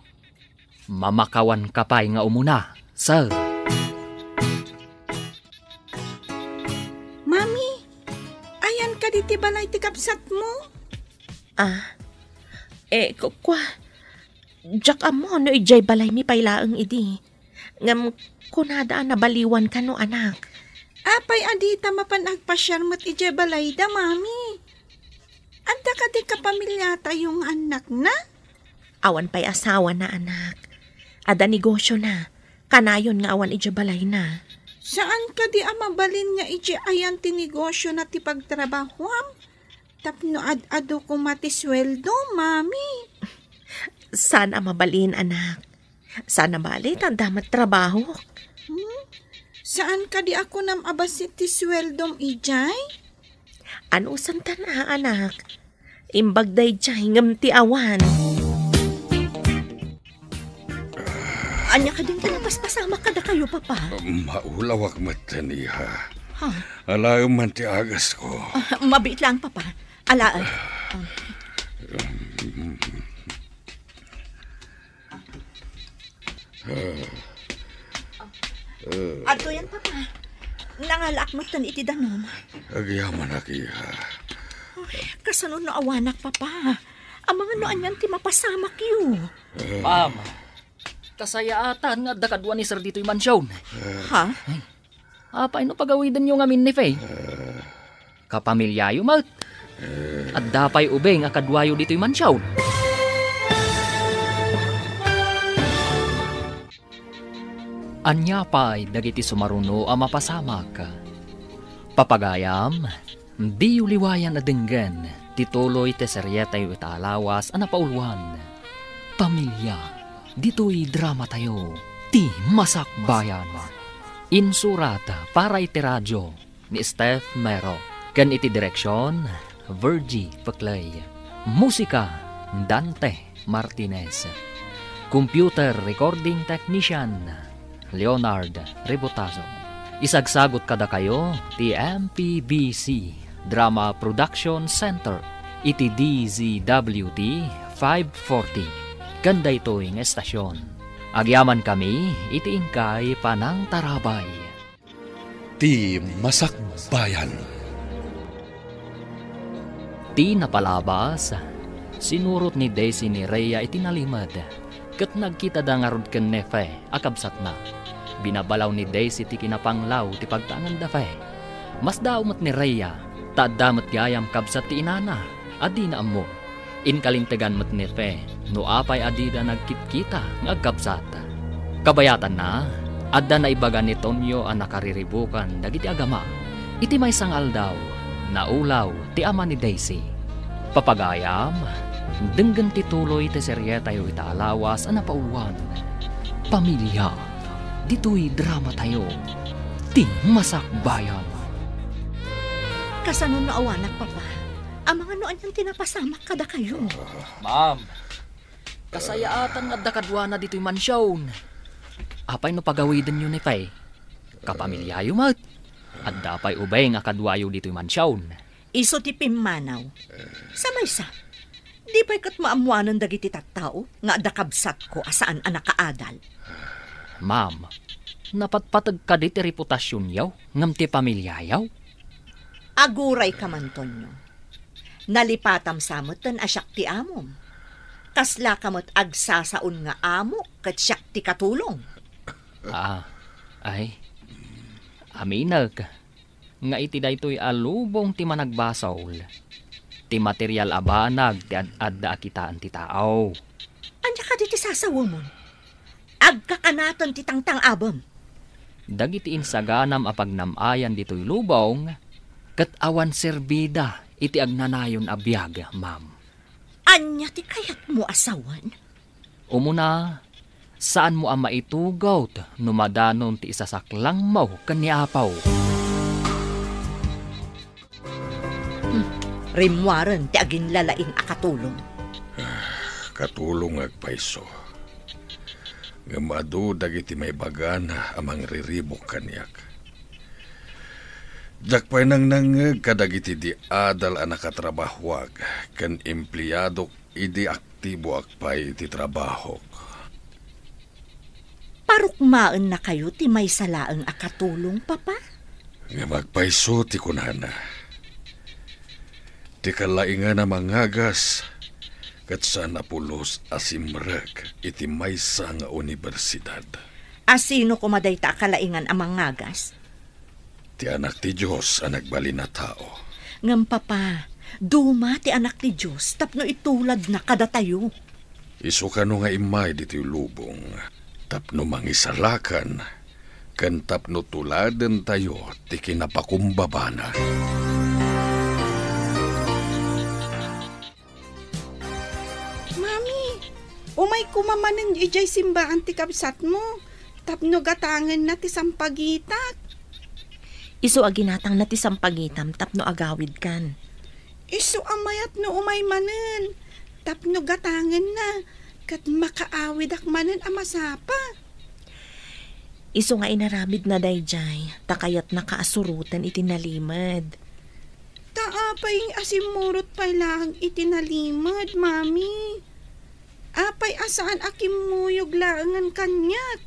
mamakawanka pay nga umuna, sir. Mami, ayan kadi ti balay ti kabsatmo? Ah, eh, ku-, kua, diak ammo no idiay balaymi pay laeng idi. Ngem kunada a nabaliwan kano, anak. Apay a dita mapan agpasiar met idiay balayda, Mami? Adda kadi kapamiliatayo nga annakna? Awan pay asawana, anak. Adda negosiona. Kanayon nga awan idiay balayna. Saan kadi a mabalin nga idiay ayan ti negosiona ti pagtrabahuam? Tapno ad-adu koma ti sueldo, Mami. Saan a mabalin, anak. Saan a bale ta adda met trabahok. Hmm? Saan kadi a kunam a bassit ti sueldom idiay? Anusantan a, anak. Imbag daydiay ngem ti awan. Ania kadin ti napaspasamak kadakayo, Papa? Maulawak metten, iha. Ha? Alaem man ti agasko. Ah, mabiit lang, Papa. Alaek. Ah. Adtoyen, Papa. Nangalaak metten iti danum. Agyamanak, iha. Ay, kasano no awanak, Papa? Amangan no anian ti mapasamakyo. Ma'am, kasayaatan nga adda kadua ni Sir ditoy mansion. Ha? Apay no pagawidenyo ngamin ni Faye? Kapamiliayo met. Adda pay ubing a kaduayo ditoy mansion. Ania pay dagiti sumaruno a mapasamak? Papagayam, diyo liwayan a denggen ti tuloy ti serietayo ita a lawas a napauluan, Pamilia, ditoy dramatayo, Ti Masakbayan. Insurat para iti radio ni Steph Mero, ken iti direksion, Virgie Peclay. Musika, Dante Martinez. Computer recording technician, Leonard Rebotazo. Isagsagut kadakayo ti M P B C Drama Production Center iti D Z W T five forty. Ken daytoy nga estasion, agyamankami iti inkay panangtarabay. Ti Masakbayan. Ti napalabas, sinurot ni Daisy ni Rhea iti nalimed, ket nagkitada ngarud ken ni Fe a kabsatna. Binabalaw ni Daisy ti kinapanglaw ti pagtaenganda Fe. Masdaaw met ni Rhea, ta adda met gayam kabsat ti inana a dina ammo. Inkalintegan met ni Fe no apay a dida nagkitkita nga agkabsat. Kabayatanna, adda naibaga ni Tonyo a nakariribukan dagiti agama. Iti maysa nga aldaw, naulaw ti ama ni Daisy. Papagayam, denggen ti tuloy ti serietayo ita a lawas a napauluan, Pamilia, ditoy dramatayo, Ti Masakbayan. Kasano no awanak, Papa? Amangan no anian ti napasamak kadakayo. Ma'am, kasayaatan nga adda kaduana ditoy mansion. Apay no pagawidenyo ni Fe? Kapamiliayo met. Adda pay ubing a kaduayo ditoy mansion. Isu ti pimmanaw. Sa maysa, di pay ket maammoanen dagiti tattao nga adda kabsatko a saan a nakaadal. Ma'am, napatpateg kadi ti reputasionyo ngem ti pamiliayo? Agurayka man, Tonyo. Nalipatam sa metten a siak ti amom. Kaslaka met agsasaon nga amo ket siak ti katulong. Ah, ay. Aminek nga iti daytoy a lubong ti managbasol, ti material a banag ti ad-adda a kitaan ti tao. Ania kadi ti sasawemon? agkakanaten ti tangtang-abem. Dagiti insaganam a pagnam-ayan ditoy lubong, ket awan serbida iti agnanayon a biag, ma'am. Ania ti kayatmo a sawen? Umuna, saanmo a maitugot no madanon ti isasaklangmo ken ni Apo. Hmm, rimmuaren ti aginlalaing a katulong. Katulong nga agpayso. Ngem adu dagiti maibagana a mangriribuk kaniak. Diak pay nangnangngeg kadagiti di adal a nakatrabahoak ken empleadok idi aktiboak pay iti trabahok. Parukmaennakayo ti maysa laeng a katulong, Papa? Ngem agpayso ti kunana. Ti kalaingan a mangagas, ket saan a pulos a simrek iti maysa nga universidad. A sino koma dayta a kalaingan a mangagas? Ti Anak ti Dios a nagbalin a tao. Ngem, Papa, duma ti Anak ti Dios tapno ituladna kadatayo. Isu kano nga immay ditoy lubong tapno mangisalakan ken tapno tuladentayo ti kinapakumbabana. Mami, umay koma manen idiay simbaan ti kabsatmo tapno gatangenna ti sampagitak. Isu a ginatangna ti sampagitam tapno agawidkan. Isu a mayat no umay manen tapno gatangenna ket makaawidak manen a masapa. Isu nga inaramidna daydiay, ta kayatna a suroten iti nalimed. Ta apay a simmurot pay laeng iti nalimed, Mami? Apay a saan a kimmuyog laengen kaniak?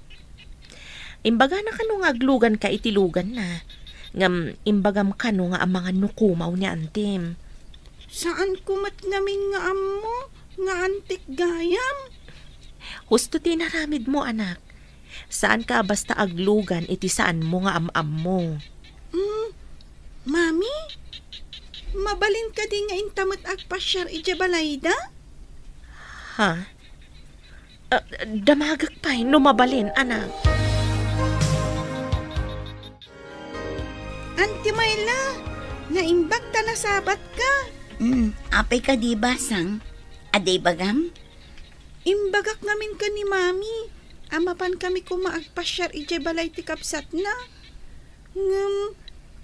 Imbagana kano nga agluganka iti luganna, ngem imbagam kano nga amangan no kumaw ni antim. Saanko met ngamin nga ammo nga antik gayam. Husto ti inaramidmo, anak. Saanka a basta aglugan iti saanmo nga am-ammo. Mm, Mami, mabalin kadi nga inta met agpasiar idiay balayda? Ha? Ah, damagek pay no mabalin, anak. Anti Mayla, naimbag ta nasabatka. Mm, apay kadi, Basang? Adda ibagam? Imbagak ngamin ken ni Mami a mapankami koma agpasiar idiay balay ti kabsatna. Ngem,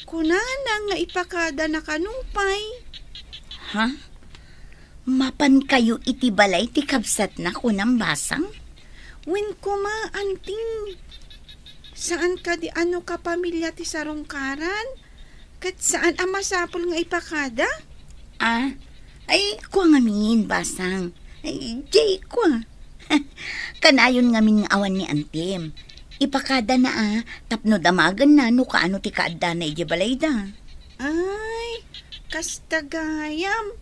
kunana nga ipakadana kano pay. Ha? Mapankayo iti balay ti kabsatna, kunam, Basang? Wen koma, Anting. Saan kadi a no kapamilya ti sarungkaran? Ket saan a masapul nga ipakada? Ah, ay, kua ngamin, Basang. Ay, jay, kua. Kanayon ngamin nga awan ni Antim. Ipakadana a, tapno damagenna no kaano ti kaaddana idiay balayda. Ay, kasta gayam.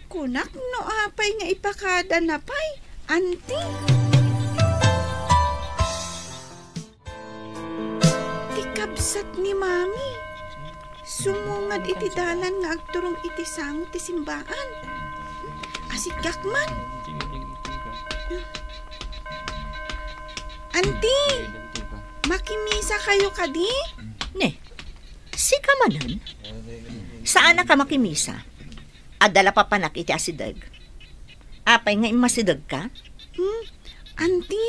Kunak no apay nga ipakadana pay, Anti. Ti kabsat ni Mami, sumungad iti dalan nga agturong iti sango ti simbaan. Asiggak man. Anti, makimisa kayo kadi? Ne, sika manen? Saan a ka makimisa? Adda la papanak iti asideg. Apay nga immasidegka? Hmm? Anti,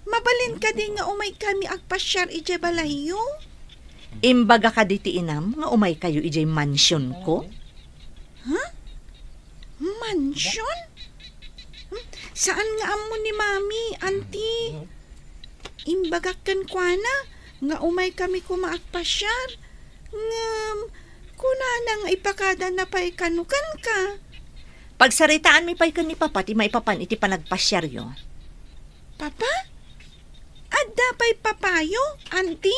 mabalin kadi nga umay kami agpasiar idiay balayyo? Imbaga kadi ti inam nga umay kayo idiay mansionko? Ha? Mansion? Hmm? Saan nga ammo ni Mami, Anti? Imbagak kenkuana nga umay kami koma agpasiar. Ngem, kunana nga ipakadana pay kano kenka. Pagsaritaanmi pay ken ni Papa ti maipapan iti panagpasiaryo. Papa? Adda pay papayo, Anti?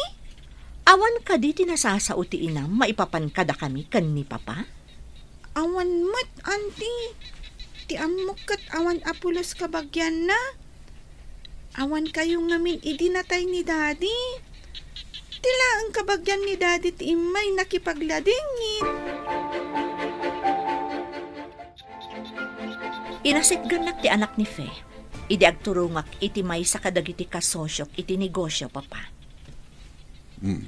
Awan kadi ti nasasao ti inam maipapan kadakami ken ni Papa? Awan met, Anti. Ti ammok ket awan a pulos kabagianna. Awan kayo ngamin idi natay ni Daddy. Ti laeng kabagian ni Daddy ti immay nakipagladingit. Inasitgannak ti anak ni Fe. idi agturongak iti maysa kadagiti kasosiok iti negosio, Papa. Hmm.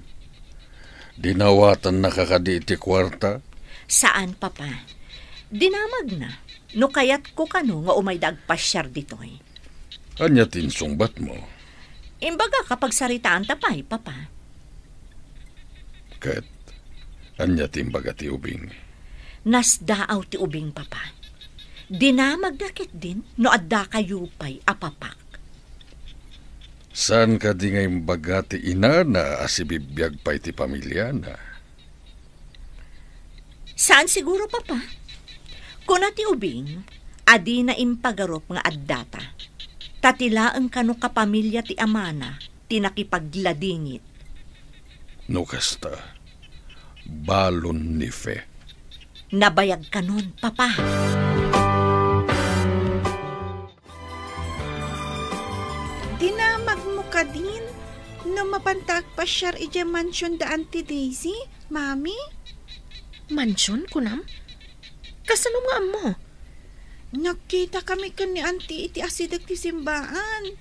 Dinawatannaka kadi iti kuarta? Saan, Papa. Dinamagna. No kayatko kano nga umayda agpasiar ditoy. Ania ti insungbatmo? Imbagak a pagsaritaanta pay, Papa. Ket ania ti imbaga ti ubing? Nasdaaw ti ubing, Papa. Dinamagna ketdin no addakayo pay a papak. Saan kadi nga imbaga ti inana a sibibiag pay ti pamiliana? Saan siguro, Papa. Kuna ti ubing a dina impagarup nga addata, ta ti laeng kano kapamilia ti amana ti nakipagladingit. No kasta, balon ni Fe. Nabayag kanon, Papa. Dinamagmo kadin no mapanta agpasiar idiay mansion da Auntie Daisy, Mami? Mansion, kunam? Kasano nga ammo? Nagkita kami ken ni Auntie iti asideg ti simbaan.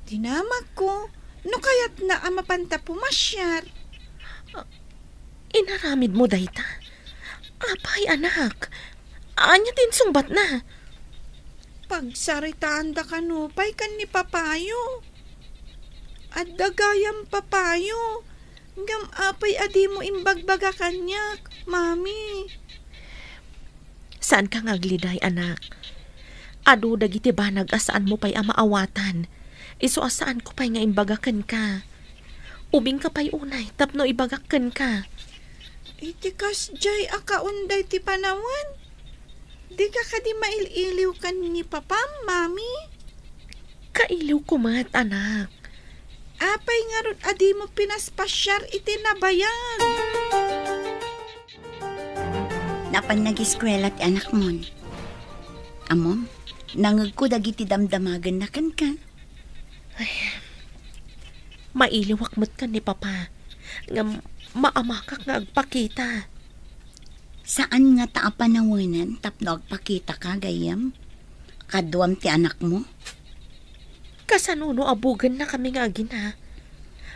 Dinamagko no kayatna a mapanta pumasiar. Ah, inaramidmo dayta? Apay, anak? Ania ti insungbatna? Pagsaritaanda kano pay ken ni Papayo. Adda gayam Papayo, ngem apay a dimo imbagbaga kaniak, Mami? Saanka nga agliday, anak. Adu dagiti banag a saanmo pay a maawatan. Isu a saanko pay nga imbaga kenka. Ubingka pay unay tapno ibagak kenka. Iti kasdiay a kaunday ti panawen, dika kadi mail-iliw ken ni Papam, Mami? Kailiwko met, anak. Apay ngarud a dimo pinaspasiar iti nabayag? Napan nagiskuela ti anakmon. Ammom, nangegko dagiti damdamagenna kenka. Ay, mailiwak met ken ni Papa, ngem maamakak nga agpakita. Saan ngata a panawenan tapno agpakitaka, gayyem? Kaduam ti anakmo? Kasano no abugennakami nga agina?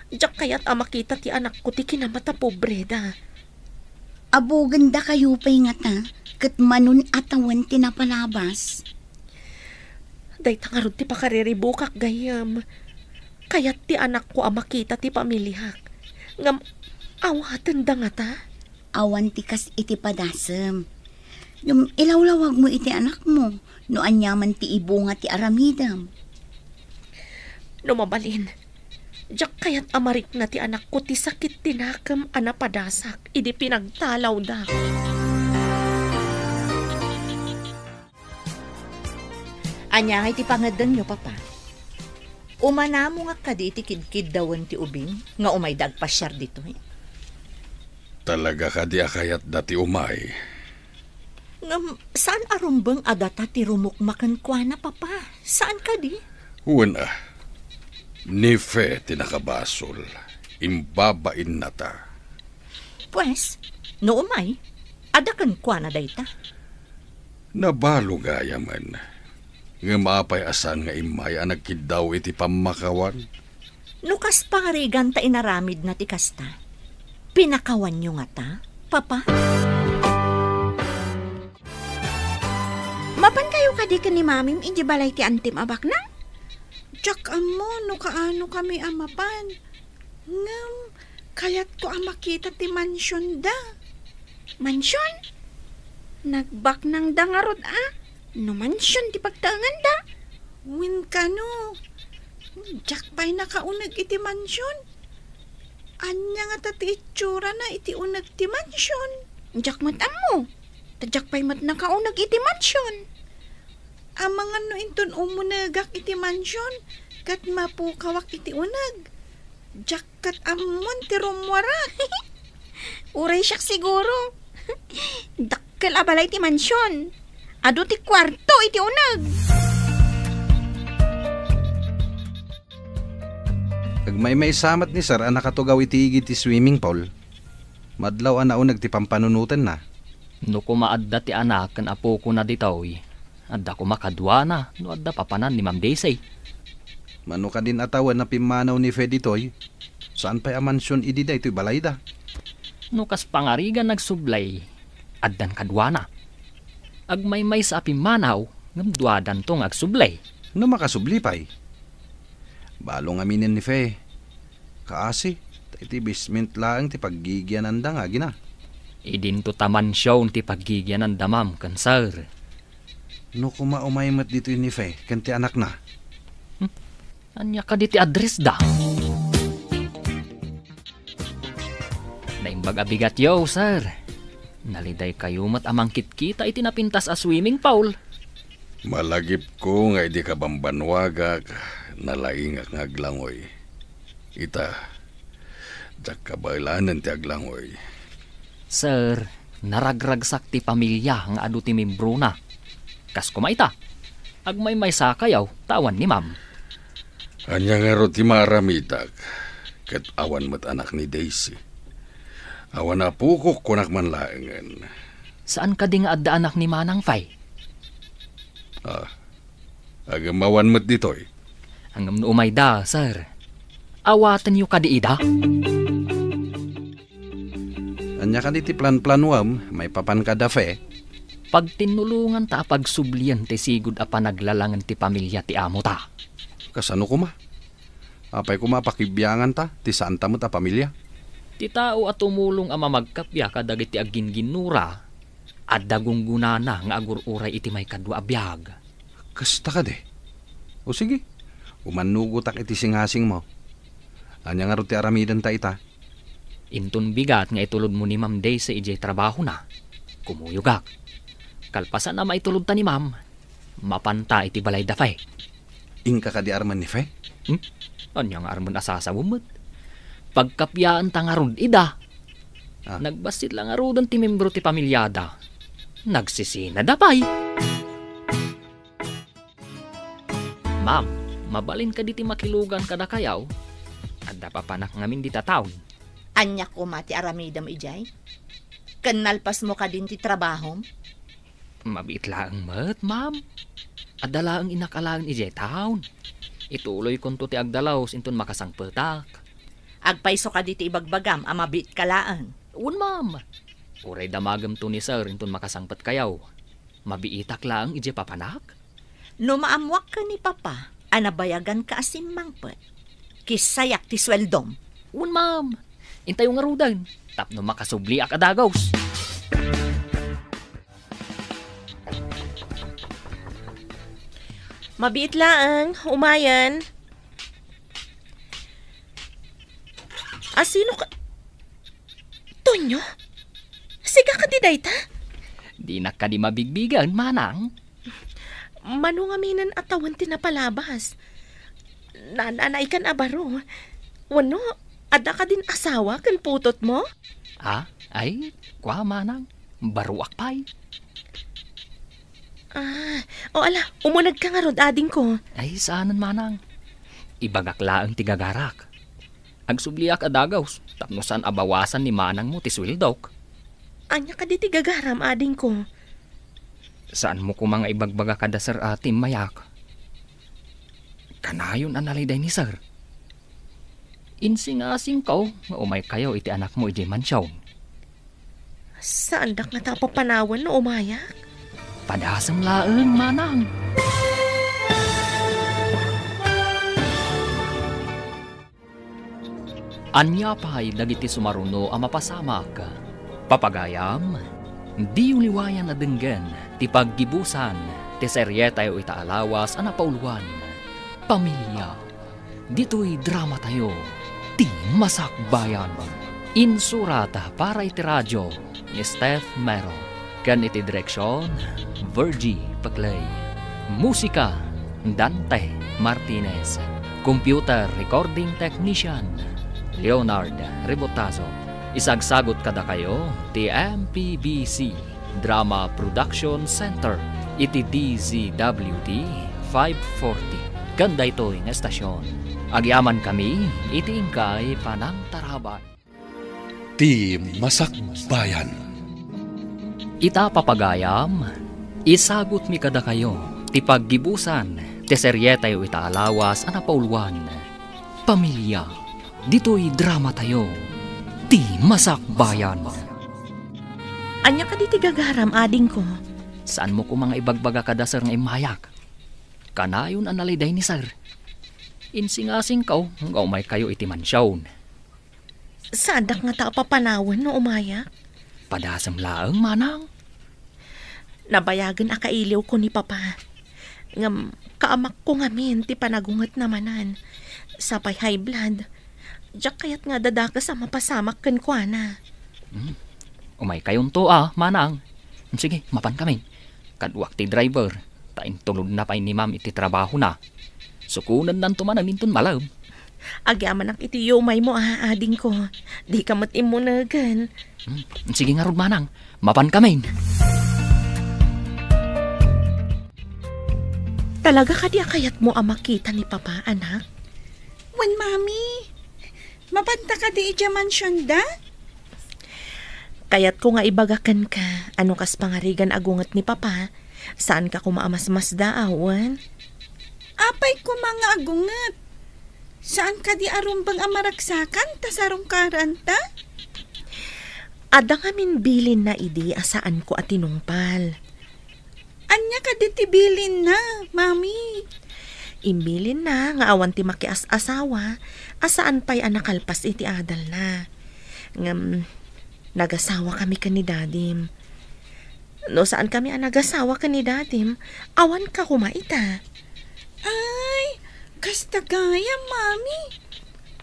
Diak kayat a makita ti anakko ti kinamata pobreda. Abugendakayo pay ngata, ket manon a tawen ti napalabas. Dayta ngarud ti pakariribukak, gayyem. Kayat ti anakko a makita ti pamiliak. Ngem awatenda ngata? Awan ti kas iti padasem. Ngem ilawlawagmo iti anakmo no aniaman ti ibunga ti aramidem. No mabalin, diak kayat a marikna ti anakko ti sakit ti nakem a napadasak idi pinagtalawda. Ania ngay ti pangedengyo, Papa? Umanamongak kadi iti kidkiddawen ti ubing nga umayda agpasiar ditoy? Talaga kadi a kayatda ti umay? Ngem saan a rumbeng a data ti rumukma kenkuana, Papa? Saan kadi? Wen a, ni Fe ti nakabasol. Imbabainnata. Pues, no umay, adda kenkuana dayta. Nabalo gayamen. Ngem apay a saan nga immay a nagkiddaw iti pammakawan? No kas pangarigan ta inaramidna ti kasta, pinakawanyo ngata, Papa? Mapankayo kadi ken ni Mamim idiay balay ti antim a baknang? Diak ammo no kaano kami a mapan. Ngem, kayatko a makita ti mansionda. Mansion? Nagbaknangda ngarud a no mansion ti pagtaenganda. Wen kano, diak pay nakauneg iti mansion. Ania ngata ti itsurana iti uneg ti mansion? Diak met ammo. Ta diak pay met nakauneg iti mansion. Amangan no inton umunegak iti mansion, ket mapukawak iti uneg. Diak ket ammon ti rummuarak. Uray siak siguro. Dakkel a balay ti mansion. Adu ti kuarto iti uneg. Agmaymaysa met ni Sir a nakatugaw iti igid ti swimming pool. Madlaw a nauneg ti pampanunotenna. No koma adda ti anak ken apokona ditoy, Adda koma kaduana no adda papanan ni Ma'am Daisy. Mano kadin a tawen a pimmanaw ni Fe ditoy? Saan pay a mansion idi daytoy balayda? No kas pangarigan agsubli, addan kaduana. Agmaymaysa a pimmanaw, ngem duadanto nga agsubli. No makasubli pay. Balo ngaminen ni Fe. Kaasi, ta iti basement laeng ti paggigiananda nga agina. Idinto ta mansion ti paggigiananda, ma'am, ken sir. No koma umay met ditoy ni Fe ken ti anakna. Hmm? Ania kadi ti addressda? Naimbag a bigatyo, sir. Nalidaykayo met a mangkitkita iti napintas a swimming pool. Malagipko nga idi kabambannuagak, nalaingak nga aglangoy. Ita, diak kabaelanen ti aglangoy. Sir, naragragsak ti pamilia nga adu ti membrona. Kas koma ita, agmaymaysakayo ta awan ni ma'am. Ania ngarud ti maaramidak ket awan met anak ni Daisy? Awan a pukok, kunak man laengen. Saan kadi nga adda anak ni Manang Fay? Ah, agem awan met ditoy. Ngem no umayda, sir. Awatenyo kadi ida? Ania kadi ti planplanuam maipapan kada Fe? Pagtinnulonganta a pagsublien ti sigud a panaglalangen ti pamilia ti amota. Kasano koma? Apay koma a pakibianganta ti saanta met a pamilia? Ti tao a tumulong a mamagkappia kadagiti aggingginnura, adda gunggonana nga agur-uray iti maikadua a biag. Kasta kadi? O sige, umannugotak iti singasingmo. Ania ngarud ti aramidenta ita? Inton bigat nga itulodmo ni Ma'am Daisy idiay trabahona, kumuyogak. Kalpasan a maitulodta ni Ma'am, mapanta iti balayda pay. Inka kadi armen ni Fe? Hmm? Ania nga armen a sasawem met? Pagkappiaanta ngarud ida. Ah. Nagbassit la ngaruden ti membro ti pamiliada. Nagsisinada pay. Ma'am, mabalin kadi ti makilugan kadakayo? Adda papanak ngamin dita town. Ania koma ti aramidem idiay? Ken nalpasmo kadin ti trabahom? Mabiit laeng met, ma'am. Adda laeng innak alaen idiay town. Ituloykonto ti agdalaus inton makasangpetak. Agpayso kadi ti ibagbagam a mabiitka laeng? Wen, ma'am. Uray damagemto ni sir inton makasangpetkayo. Mabiitak laeng idiay papanak? No maammoak ken ni Papa a nabayaganka a simmangpet, kissayak ti sueldom. Wen, ma'am. Intayo ngaruden tapno makasubliak a dagus. Mabiit laeng, umayen. Asino ka? Tonyo? Siga kadi dayta? Dinak kadi mabigbigen, manang. Mano ngaminen a tawen ti napalabas? Naan-anaykan a baro. Wenno, adda kadin asawa ken putotmo? Ah, ay, kua, manang. Baroak pay. Ah, o ala, umunegka ngarud, adingko. Ay, saanen, manang. Ibagak laeng ti gagarak. Agsubliak a dagus tapno saan a bawasan ni manangmo ti sueldok. Ania kadi ti gagaram, adingko? Saanmo koma nga ibagbaga kada sir a timmayak? Kanayon a naliday ni sir. Insingasingko nga umaykayo iti anakmo idiay mansion. Saandak ngata a papanawen no umayak? Padasem laeng, manang. Ania pay dagiti sumaruno a mapasamak? Papagayam, diyo liwayan a denggen ti paggibusan ti serietayo ita a lawas a napauluan, Pamilia. Ditoy dramatayo, Ti Masakbayan. Insurat para iti radio ni Steph Mero, ken iti direksion, Virgie Peclay. Musika, Dante Martinez. Computer recording technician, Leonard Rebotazo. Isagsagut kadakayo ti M P B C Drama Production Center iti D Z W T five forty. Ken daytoy nga estasion, agyamankami iti inkay panangtarabay. Ti Masakbayan. Ita, papagayam, Isagutmi kadakayo ti paggibusan ti serietayo ita a lawas a napauluan, Pamilya. Ditoy dramatayo, Ti Masakbayan. Ania kadi ti gagaram, adingko? Saanmo koma nga ibagbaga kada Sir nga immayak? Kanayon a naliday ni Sir. Insingasingko nga umaykayo iti mansion. Saandak ngata a papanawen no umayak? Padasem laeng, manang. Nabayagen a kailiwko ni Papa. Ngem kaamakko ngamin ti panagungetna manen. Sapay high blood. Diak kayat nga adadakes a mapasamak kenkuana. Hmm. Umaykayonto a, manang. Sige, mapankamin. Kaduak ti driver, ta intulodna pay ni Ma'am iti trabahona. Sukonennanto manen inton malem. Agyamanak iti yumaymo a, adingko. Dika met immunegen. Hmm, sige ngarud, manang. Mapankamin. Talaga kadi a kayatmo a makita ni Papa, anak? Wen, Mami. Mapanta kadi idiay mansionda? Kayatko nga ibaga kenka a no kas pangarigan a gunget ni Papa, saanka koma a masmasdaaw, wen? Apay koma nga agunget? Saan kadi a rumbeng a maragsakan ta sarungkaranta? Adda ngamin bilinna idi a saanko a tinungpal. Ania kadi ti bilinna, Mami? Imbilinna nga awan ti makias-asawa a saan pay a nakalpas iti adalna. Ngem, nagasawa kami ken ni Dadim. No saan kami a nagasawa ken ni Dadim, awan ka koma ita. Ay, kasta gayam, Mami.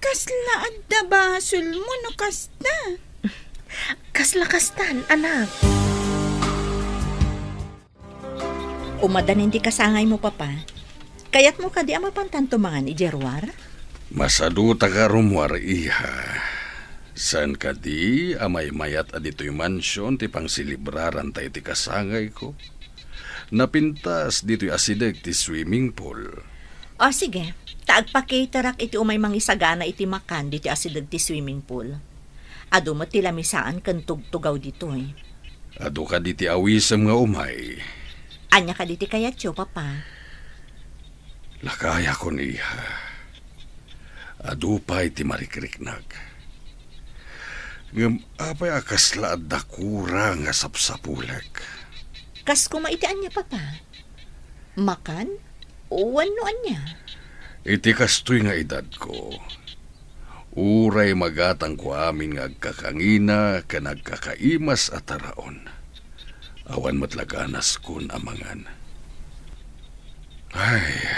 Kasla adda basolmo no kasta. Kasla kastan, anak. Umadanin ti kasangaymo, Papa. Kayatmo kadi a mapantanto mangan idiay ruar? Masadutaka a rummuar, iha. Saan kadi a maymayat a ditoy mansion ti pangselebraranta iti kasangayko? Napintas ditoy asideg ti swimming pool. O, sige. Ta agpacaterak iti umay mangisagana iti makan ditoy asideg ti swimming pool. Adu met ti lamisaan ken tugtugaw ditoy. Adu kadi ti awisem nga umay? Ania kadi ti kayatyo, Papa? Lakayakon, iha. Adu pay ti marikriknak. Ngem apay a kasla adda kura nga sapsapulek? Kas koma iti ania, Papa? Makan? Wenno ania? Iti kastoy nga edadko, uray magatangko amin nga agkakangina ken agkakaimas a taraon, awan met la ganaskon a mangan. Ay,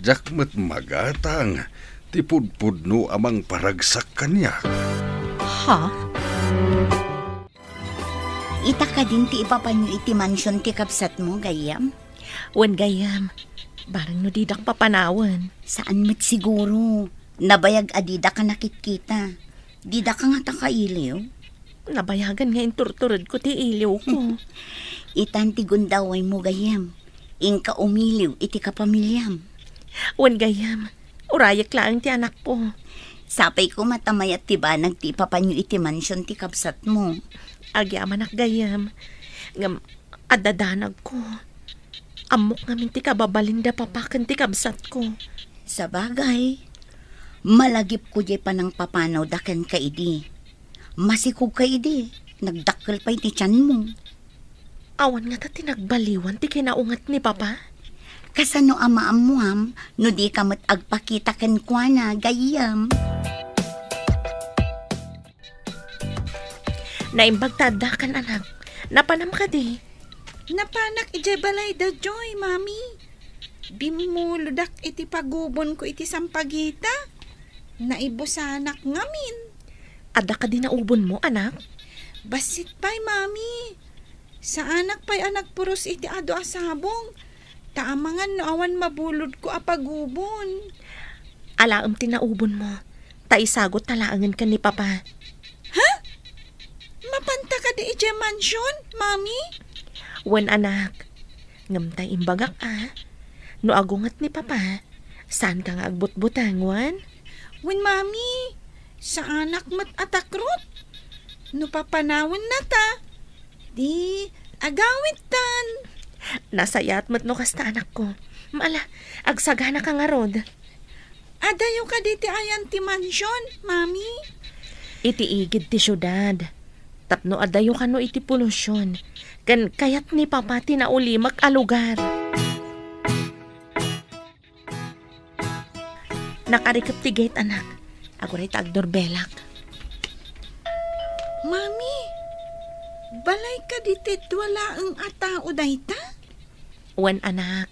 diak met magatang ti pudpudno a mangparagsak kaniak. Ha? Ita kadin ti ipapanyo iti mansion ti kabsatmo, gayyem? Wen, gayyem, bareng no didak papanawen. Saan met siguro. Nabayag a didaka nakitkita. Didaka ngata kailiw? Nabayagan nga inturturedko ti iliwko. Itan ti gundawaymo, gayyem. Inka umiliw iti kapamiliam. Wen, gayyem, urayek laeng ti anakko. Sapay koma ta mayat ti banag ti ipapanyo iti mansion ti kabsatmo. Agyamanak, gayyem. Ngem, adda danagko. Ammok ngamin ti kababalin da papa ken ti kabsatko. Sabagay, malagipko diay panangpapanawda kenka idi. Masikogka idi, nagdakkel pay ti tianmo. Awan ngata ti nagbaliwan ti kinaunget ni papa? Kasano a maammuam no dika met agpakita kenkuana, gayyem? Naimbag ta addakan, anak. Napanam kadi? Napanak idiay balayda, Joy, Mami. Bimmulodak iti pagubonko iti sampagita. Naibusanak ngamin. Adda kadi naubonmo, anak? Bassit pay, Mami. Saanak pay a nagpuros iti adu a sabong. Ta amangan no awan mabulodko a pagubon. Alaem ti naubonmo. Ta isagutka laengen ken ni papa. Ha? Mapanta kadi idiay mansion, Mami? Wen, anak. Ngem ta imbagak a, no agunget ni papa, saanka nga agbutbuteng, wen? Wen, Mami, saanak met a takrot. No papanawenna ta, di agawidtan. Nasayaat met no kasta, anakko. Ala, agsaganaka ngarud. Adayo kadi ti ayan ti mansion, Mami? Iti igid ti siudad. Tapno adayo kano iti polusion. Ken kayat ni Papa ti naulimek a lugar. Nakarikep ti gate, anak. Aguray ta agdorbelak. Mami, balay kadi ti dua laeng a tao dayta? Wen, anak.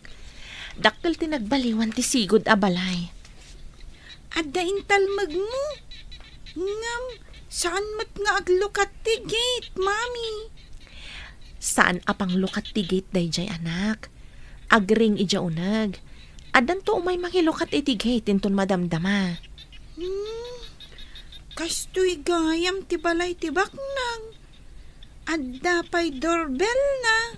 Dakkel ti nagbaliwan ti sigud a balay. Adda intalmegmo. Ngem, saan met nga aglukat ti gate, Mami? Saan a panglukat ti gate daydiay, anak. Agring idiay uneg. Addanto umay mangilukat iti gate inton madamdama. Hmm, kastoy gayam ti balay ti baknang. Adda pay doorbell na.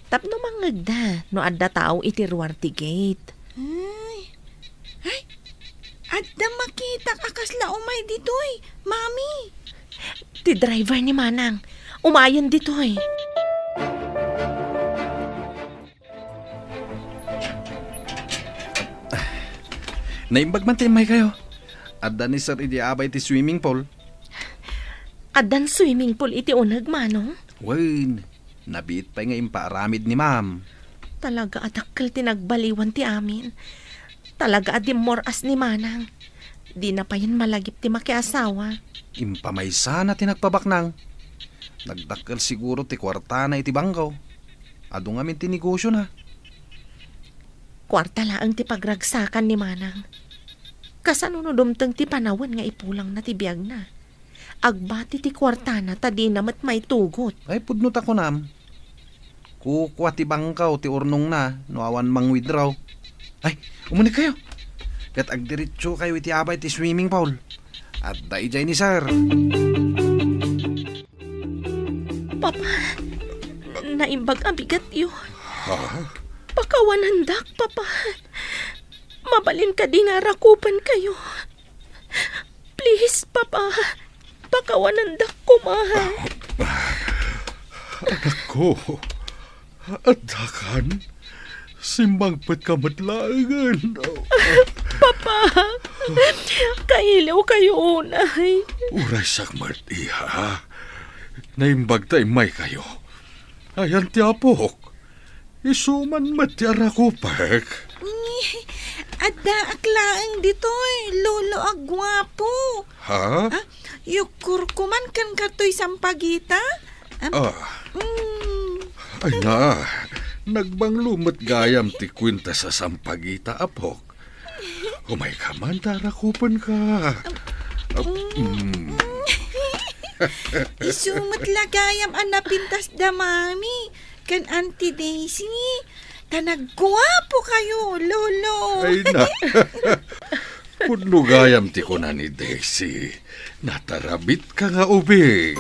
Tapno mangngegda no adda tao iti ruar ti gate. Ay. Ay, adda makitak a kasla umay ditoy, Mami. Ti driver ni Manang. Umayen ditoy. Naimbag man ti immaykayo. Adda ni Sir idi abay ti swimming pool. Addan swimming pool iti uneg, Manong? Wen, nabiit pay nga impaaramid ni Ma'am. Talaga a dakkel ti nagbaliwan ti amin. Talaga a dimmor-as ni Manang. Dina payen malagip ti makiasawa. Impamaysana ti nagpabaknang. Nagdakkel siguro ti kuartana iti bangko. Adu ngamin ti negosiona. Kuarta laeng ti pagragsakan ni Manang. Kasano no dumteng ti panawen nga ipulangna ti biagna? Agbati ti kuartana ta dina met maitugot. Ay, pudno ta kunam. Kukua ti bangko ti urnongna no awan mang-withdraw. Ay, umunegkayo. Ket agdiretsokayo iti abay ti swimming pool. Adda idiay ni Sir. Papa, naimbag a bigatyo. Ha? Pakawanandak, Papa. Mabalin kadi nga arakupankayo? Please, Papa. Pakawanandak koma. Anakko, addakan? Simmangpetka met laengen. Papa, kailiwkayo unay. Uray siak met, iha. Naimbag ta immaykayo. Ayan ti apok. Isu man met ti arakupek. Ni, addaak laeng ditoy, lolo a guapo. Ha? Ah, yukurko man ken katoy sampagita. Am, Ah. mm. Ay na, nagbanglo met gayam ti kuenta sa sampagita, apok. Umayka man, ta arakupenka. Ah, mm. Isu met la gayam a napintas da Mami ken Auntie Daisy. Ta nagguapokayo, Lolo. Ay na. Pudno gayam ti kuna ni Daisy. Natarabitka nga ubing.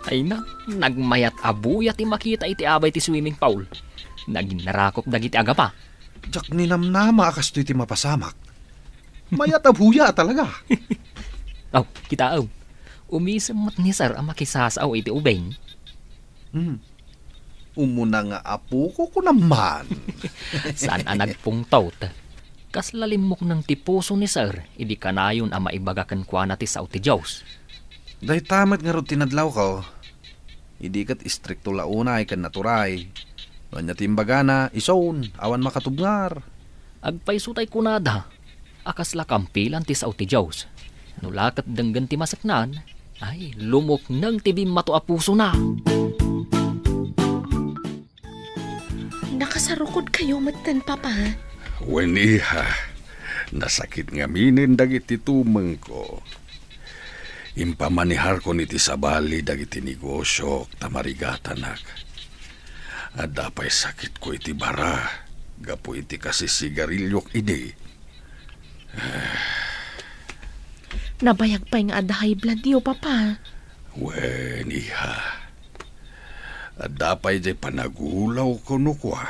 Ay na, nagmayat a buya ti makita iti abay ti swimming pool. Nagin narakup dagiti agapa. Diak ninamnama a kastoy ti mapasamak. Mayat a buya a talaga. Aw, kitaem. Umisem met ni Sir a makisasao iti ubing. Hmm. Umuna nga apoko, kunam man. Saan a nagpungtot. Kasla limmukneng ti puso ni Sir idi kanayon a maibaga kenkuana ti sao ti Dios. Dayta met ngarud ti nadlawko. Idi ket istrikto la unay ken naturay. No ania ti imbagana, isun, awan makatubngar. Agpayso tay kunada a kasla kampilan ti sao ti Dios. No la ket denggen ti maseknan, ay, lumukneng ti bimmato a pusona. Nakasarukodkayo metten, Papa? Wen, iha. Nasakit ngaminen dagiti tumengko. Impamaniharkon iti sabali dagiti negosiok ta marigatanak. Adda pay sakitko iti bara gapu iti kasisigariliok idi. Nabayag pay nga adda high bloodyo, Papa. Wen, iha. Adda pay diay panagulawko no kua.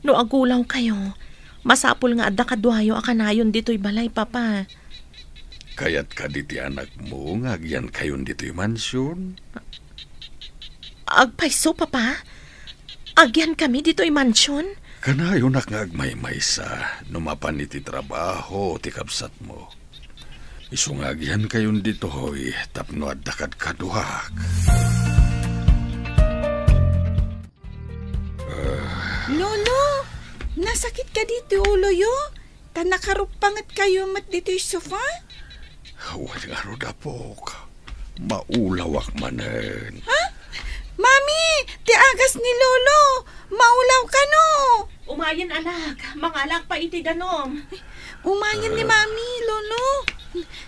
No agulawkayo, masapul nga adda kaduayo a kanayon ditoy balay, Papa. Kayat kadi ti anakmo nga agyankayon ditoy mansion? Agpayso, Papa? Agiankami ditoy mansion? Kanayonak nga agmaymaysa no mapan iti trabaho ti kabsatmo. Isu nga agiankayon ditoy tapno adda kadkaduak. Ah. Lolo, nasakit kadi ti uloyo? Ta nakaruppangetkayo met ditoy sofa? Wen ngarud, apok. Maulawak manen. Ha? Mami, ti agas ni Lolo. Maulaw kano. Umayen, anak. Mangalak pa iti danum. Umayen ni Ah. Mami, Lolo.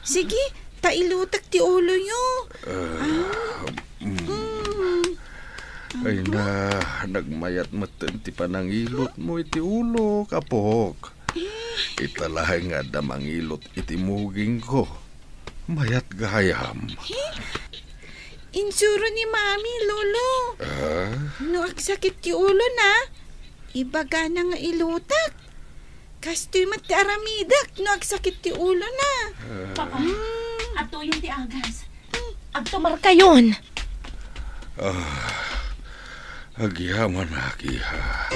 Sige, ta ilutek ti uloyo. Ah, Ah. mm. Mm. Ay na, nagmayat metten ti panangilutmo iti ulok, apok. Ita laeng nga adda mangilut iti mugingko. Mayat gayam. Insuro ni Mami, Lolo. Ah? No agsakit ti ulona, ibagana nga ilutek. Kastoy met ti aramidek no agsakit ti ulona. Ah. Papa, Mm. adtoyen ti agas. Agtumarkayon. Ah, agyamanak, iha.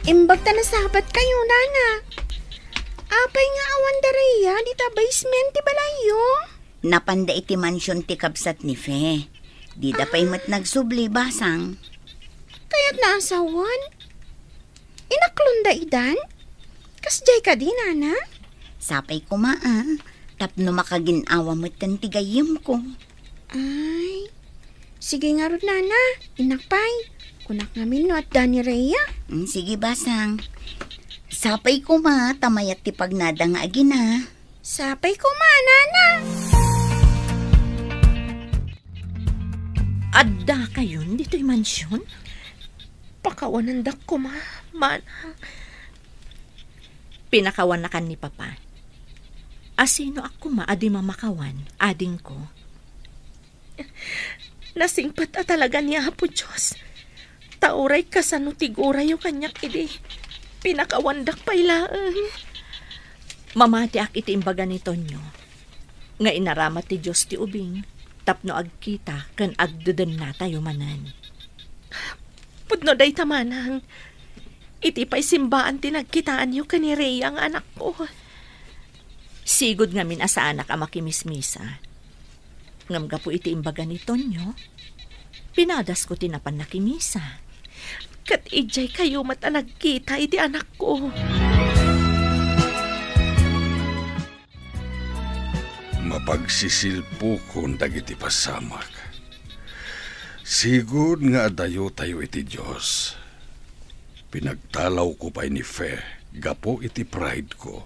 Imbag ta nasabatkayo, nana. Apay nga awan da Rhea dita basement ti balayyo? Napanda iti mansion ti kabsat ni Fe. Dida pay Ah. met nagsubli, basang. Kayat naasawan? Inaklonda idan? Kasdiay kadi, nana? Sapay koma, a. Tapno makagin-awa metten ti gayyemko. Ay, sige ngarud, nana. Innak pay. Kunak ngamin no adda ni Rhea. Mm, sige, basang. Sapay koma, ta mayat ti pagnada nga agina. Sapay koma, nana. Addakayon ditoy mansion? Pakawanandak koma, manang. Pinakawannakan ni Papa. Asinoak koma a di mamakawan, adingko? Nasingpet a talaga ni Apo Dios. Ta uray kasano ti gurayo kaniak idi, pinakawandak pay laeng. Mamatiak iti imbaga ni Tonyo nga inaramat ti Dios ti ubing tapno agkita ken agdedennatayo manen. Pudno dayta, manang. Iti pay simbaan ti nagkitaanyo ken ni Rhea nga anakko. Sigud ngamin a saanak a makimismisa. Ngem gapu iti imbaga ni Tonyo, pinadasko ti napan nakimisa. Ket idiay kayo met a nagkita iti anakko. Mapagsisilpokon dagiti pasamak. Sigud nga adayotayo iti Dios. Pinagtalawko pay ni Fe gapu iti pride ko.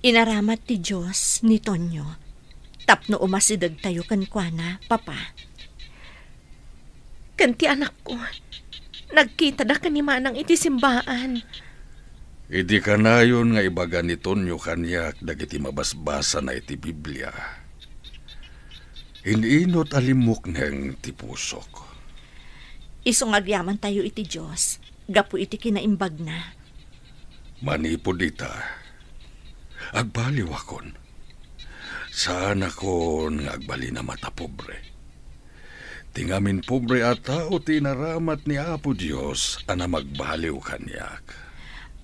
Inaramat ti Dios ni Tonyo tapno umasidegtayo kenkuana, Papa. Ken ti anakko, nagkitada ken ni Manang iti simbaan. Idi kanayon nga ibaga ni Tonyo kaniak dagiti mabasbasana iti Biblia, in-inut a limmukneng ti pusok. Isu nga agyamantayo iti Dios gapu iti kinaimbagna. Manipud ita, agbaliwakon. Saanakon nga agbalin a matapobre. Ti ngamin pobre a tao ti inaramat ni Apo Dios a namagbaliw kaniak.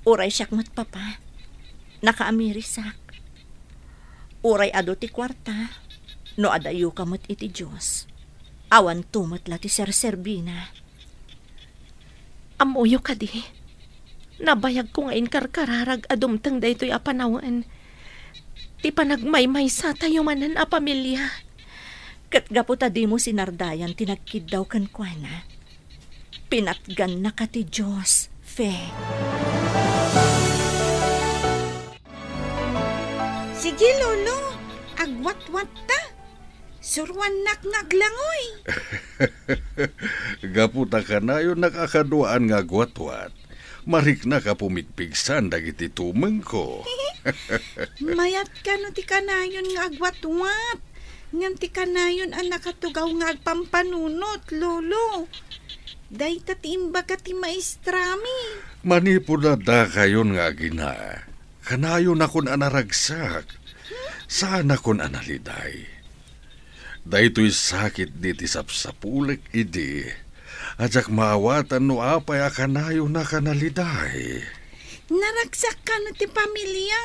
Uray siak met, Papa, nakaamirisak. Uray adu ti kuarta, no adayoka met iti Dios, awanto met la ti serserbina. Ammoyo kadi, nabayagko nga inkarkararag a dumteng daytoy a panawen ti panagmaymaysatayo manen a pamilia. Ket gapu ta dimo sinardayan ti nagkiddaw kenkuana, pinatgannaka ti Dios, Fe. Sige, Lolo, agwatwatta. Suruannak nga aglangoy. Gapu ta kanayonnak a kaduaan nga agwatwat, mariknak a pumigpigsan dagiti tumengko. Mayat kano ti kanayon nga agwatwat, ngem ti kanayon a nakatugaw nga agpampanunot, Lolo. Dayta ti imbaga ti maestrami. Manipud addakayon nga agina, kanayonakon a naragsak. Saanakon a naliday. Daytoy sakit diti sapsapulek idi, a diak maawatan no apay a kanayona a naliday. Naragsak kano ti pamilia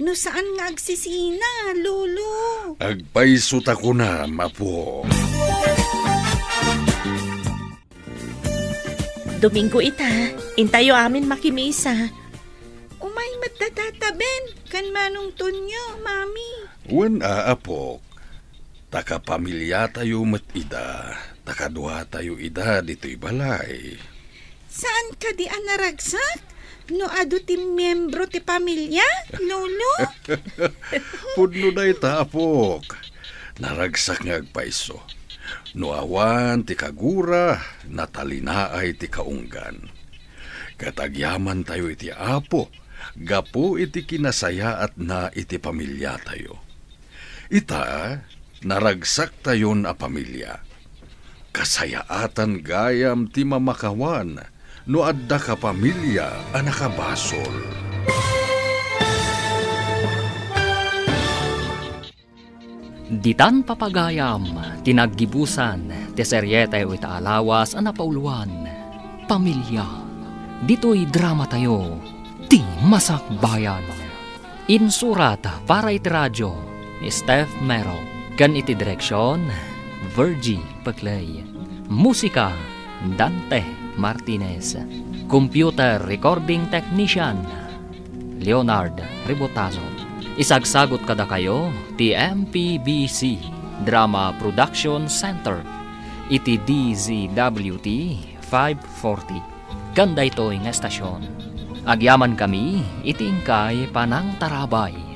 no saan nga agsisina, Lolo? Agpayso ta kunam, apo. Domingo ita, intayo amin makimisa. Umay met da Tata Ben ken Manong Tonyo, Mami. Wen a, apok. Ta kapamiliatayo met ida, ta kaduatayo ida ditoy balay. Saan kadi a naragsak? No adu ti miembro ti pamilia, Lolo? Pudno dayta, apok. Naragsak nga agpayso. No awan ti kagura, natalinaay ti kaunggan. Ket agyamantayo iti Apo gapu iti kinasayaatna iti pamiliatayo. Ita, naragsaktayon a pamilia. Kasayaatan gayam ti mamakawan no adda kapamilia a nakabasol. Ditan papagayam ti naggibusan ti serietayo ita a lawas a napauloan, Pamilia. Ditoy dramatayo, Ti Masakbayan. Insurat para iti radio ni Steph Mero ken iti direksion, Virgie Peclay. Musika, Dante Martinez. Computer recording technician, Leonard Ributazo. Isagsagut kadakayo ti M P B C Drama Production Center iti D Z W T five forty. Ken daytoy nga estasion, agyamankami iti inkay panangtarabay.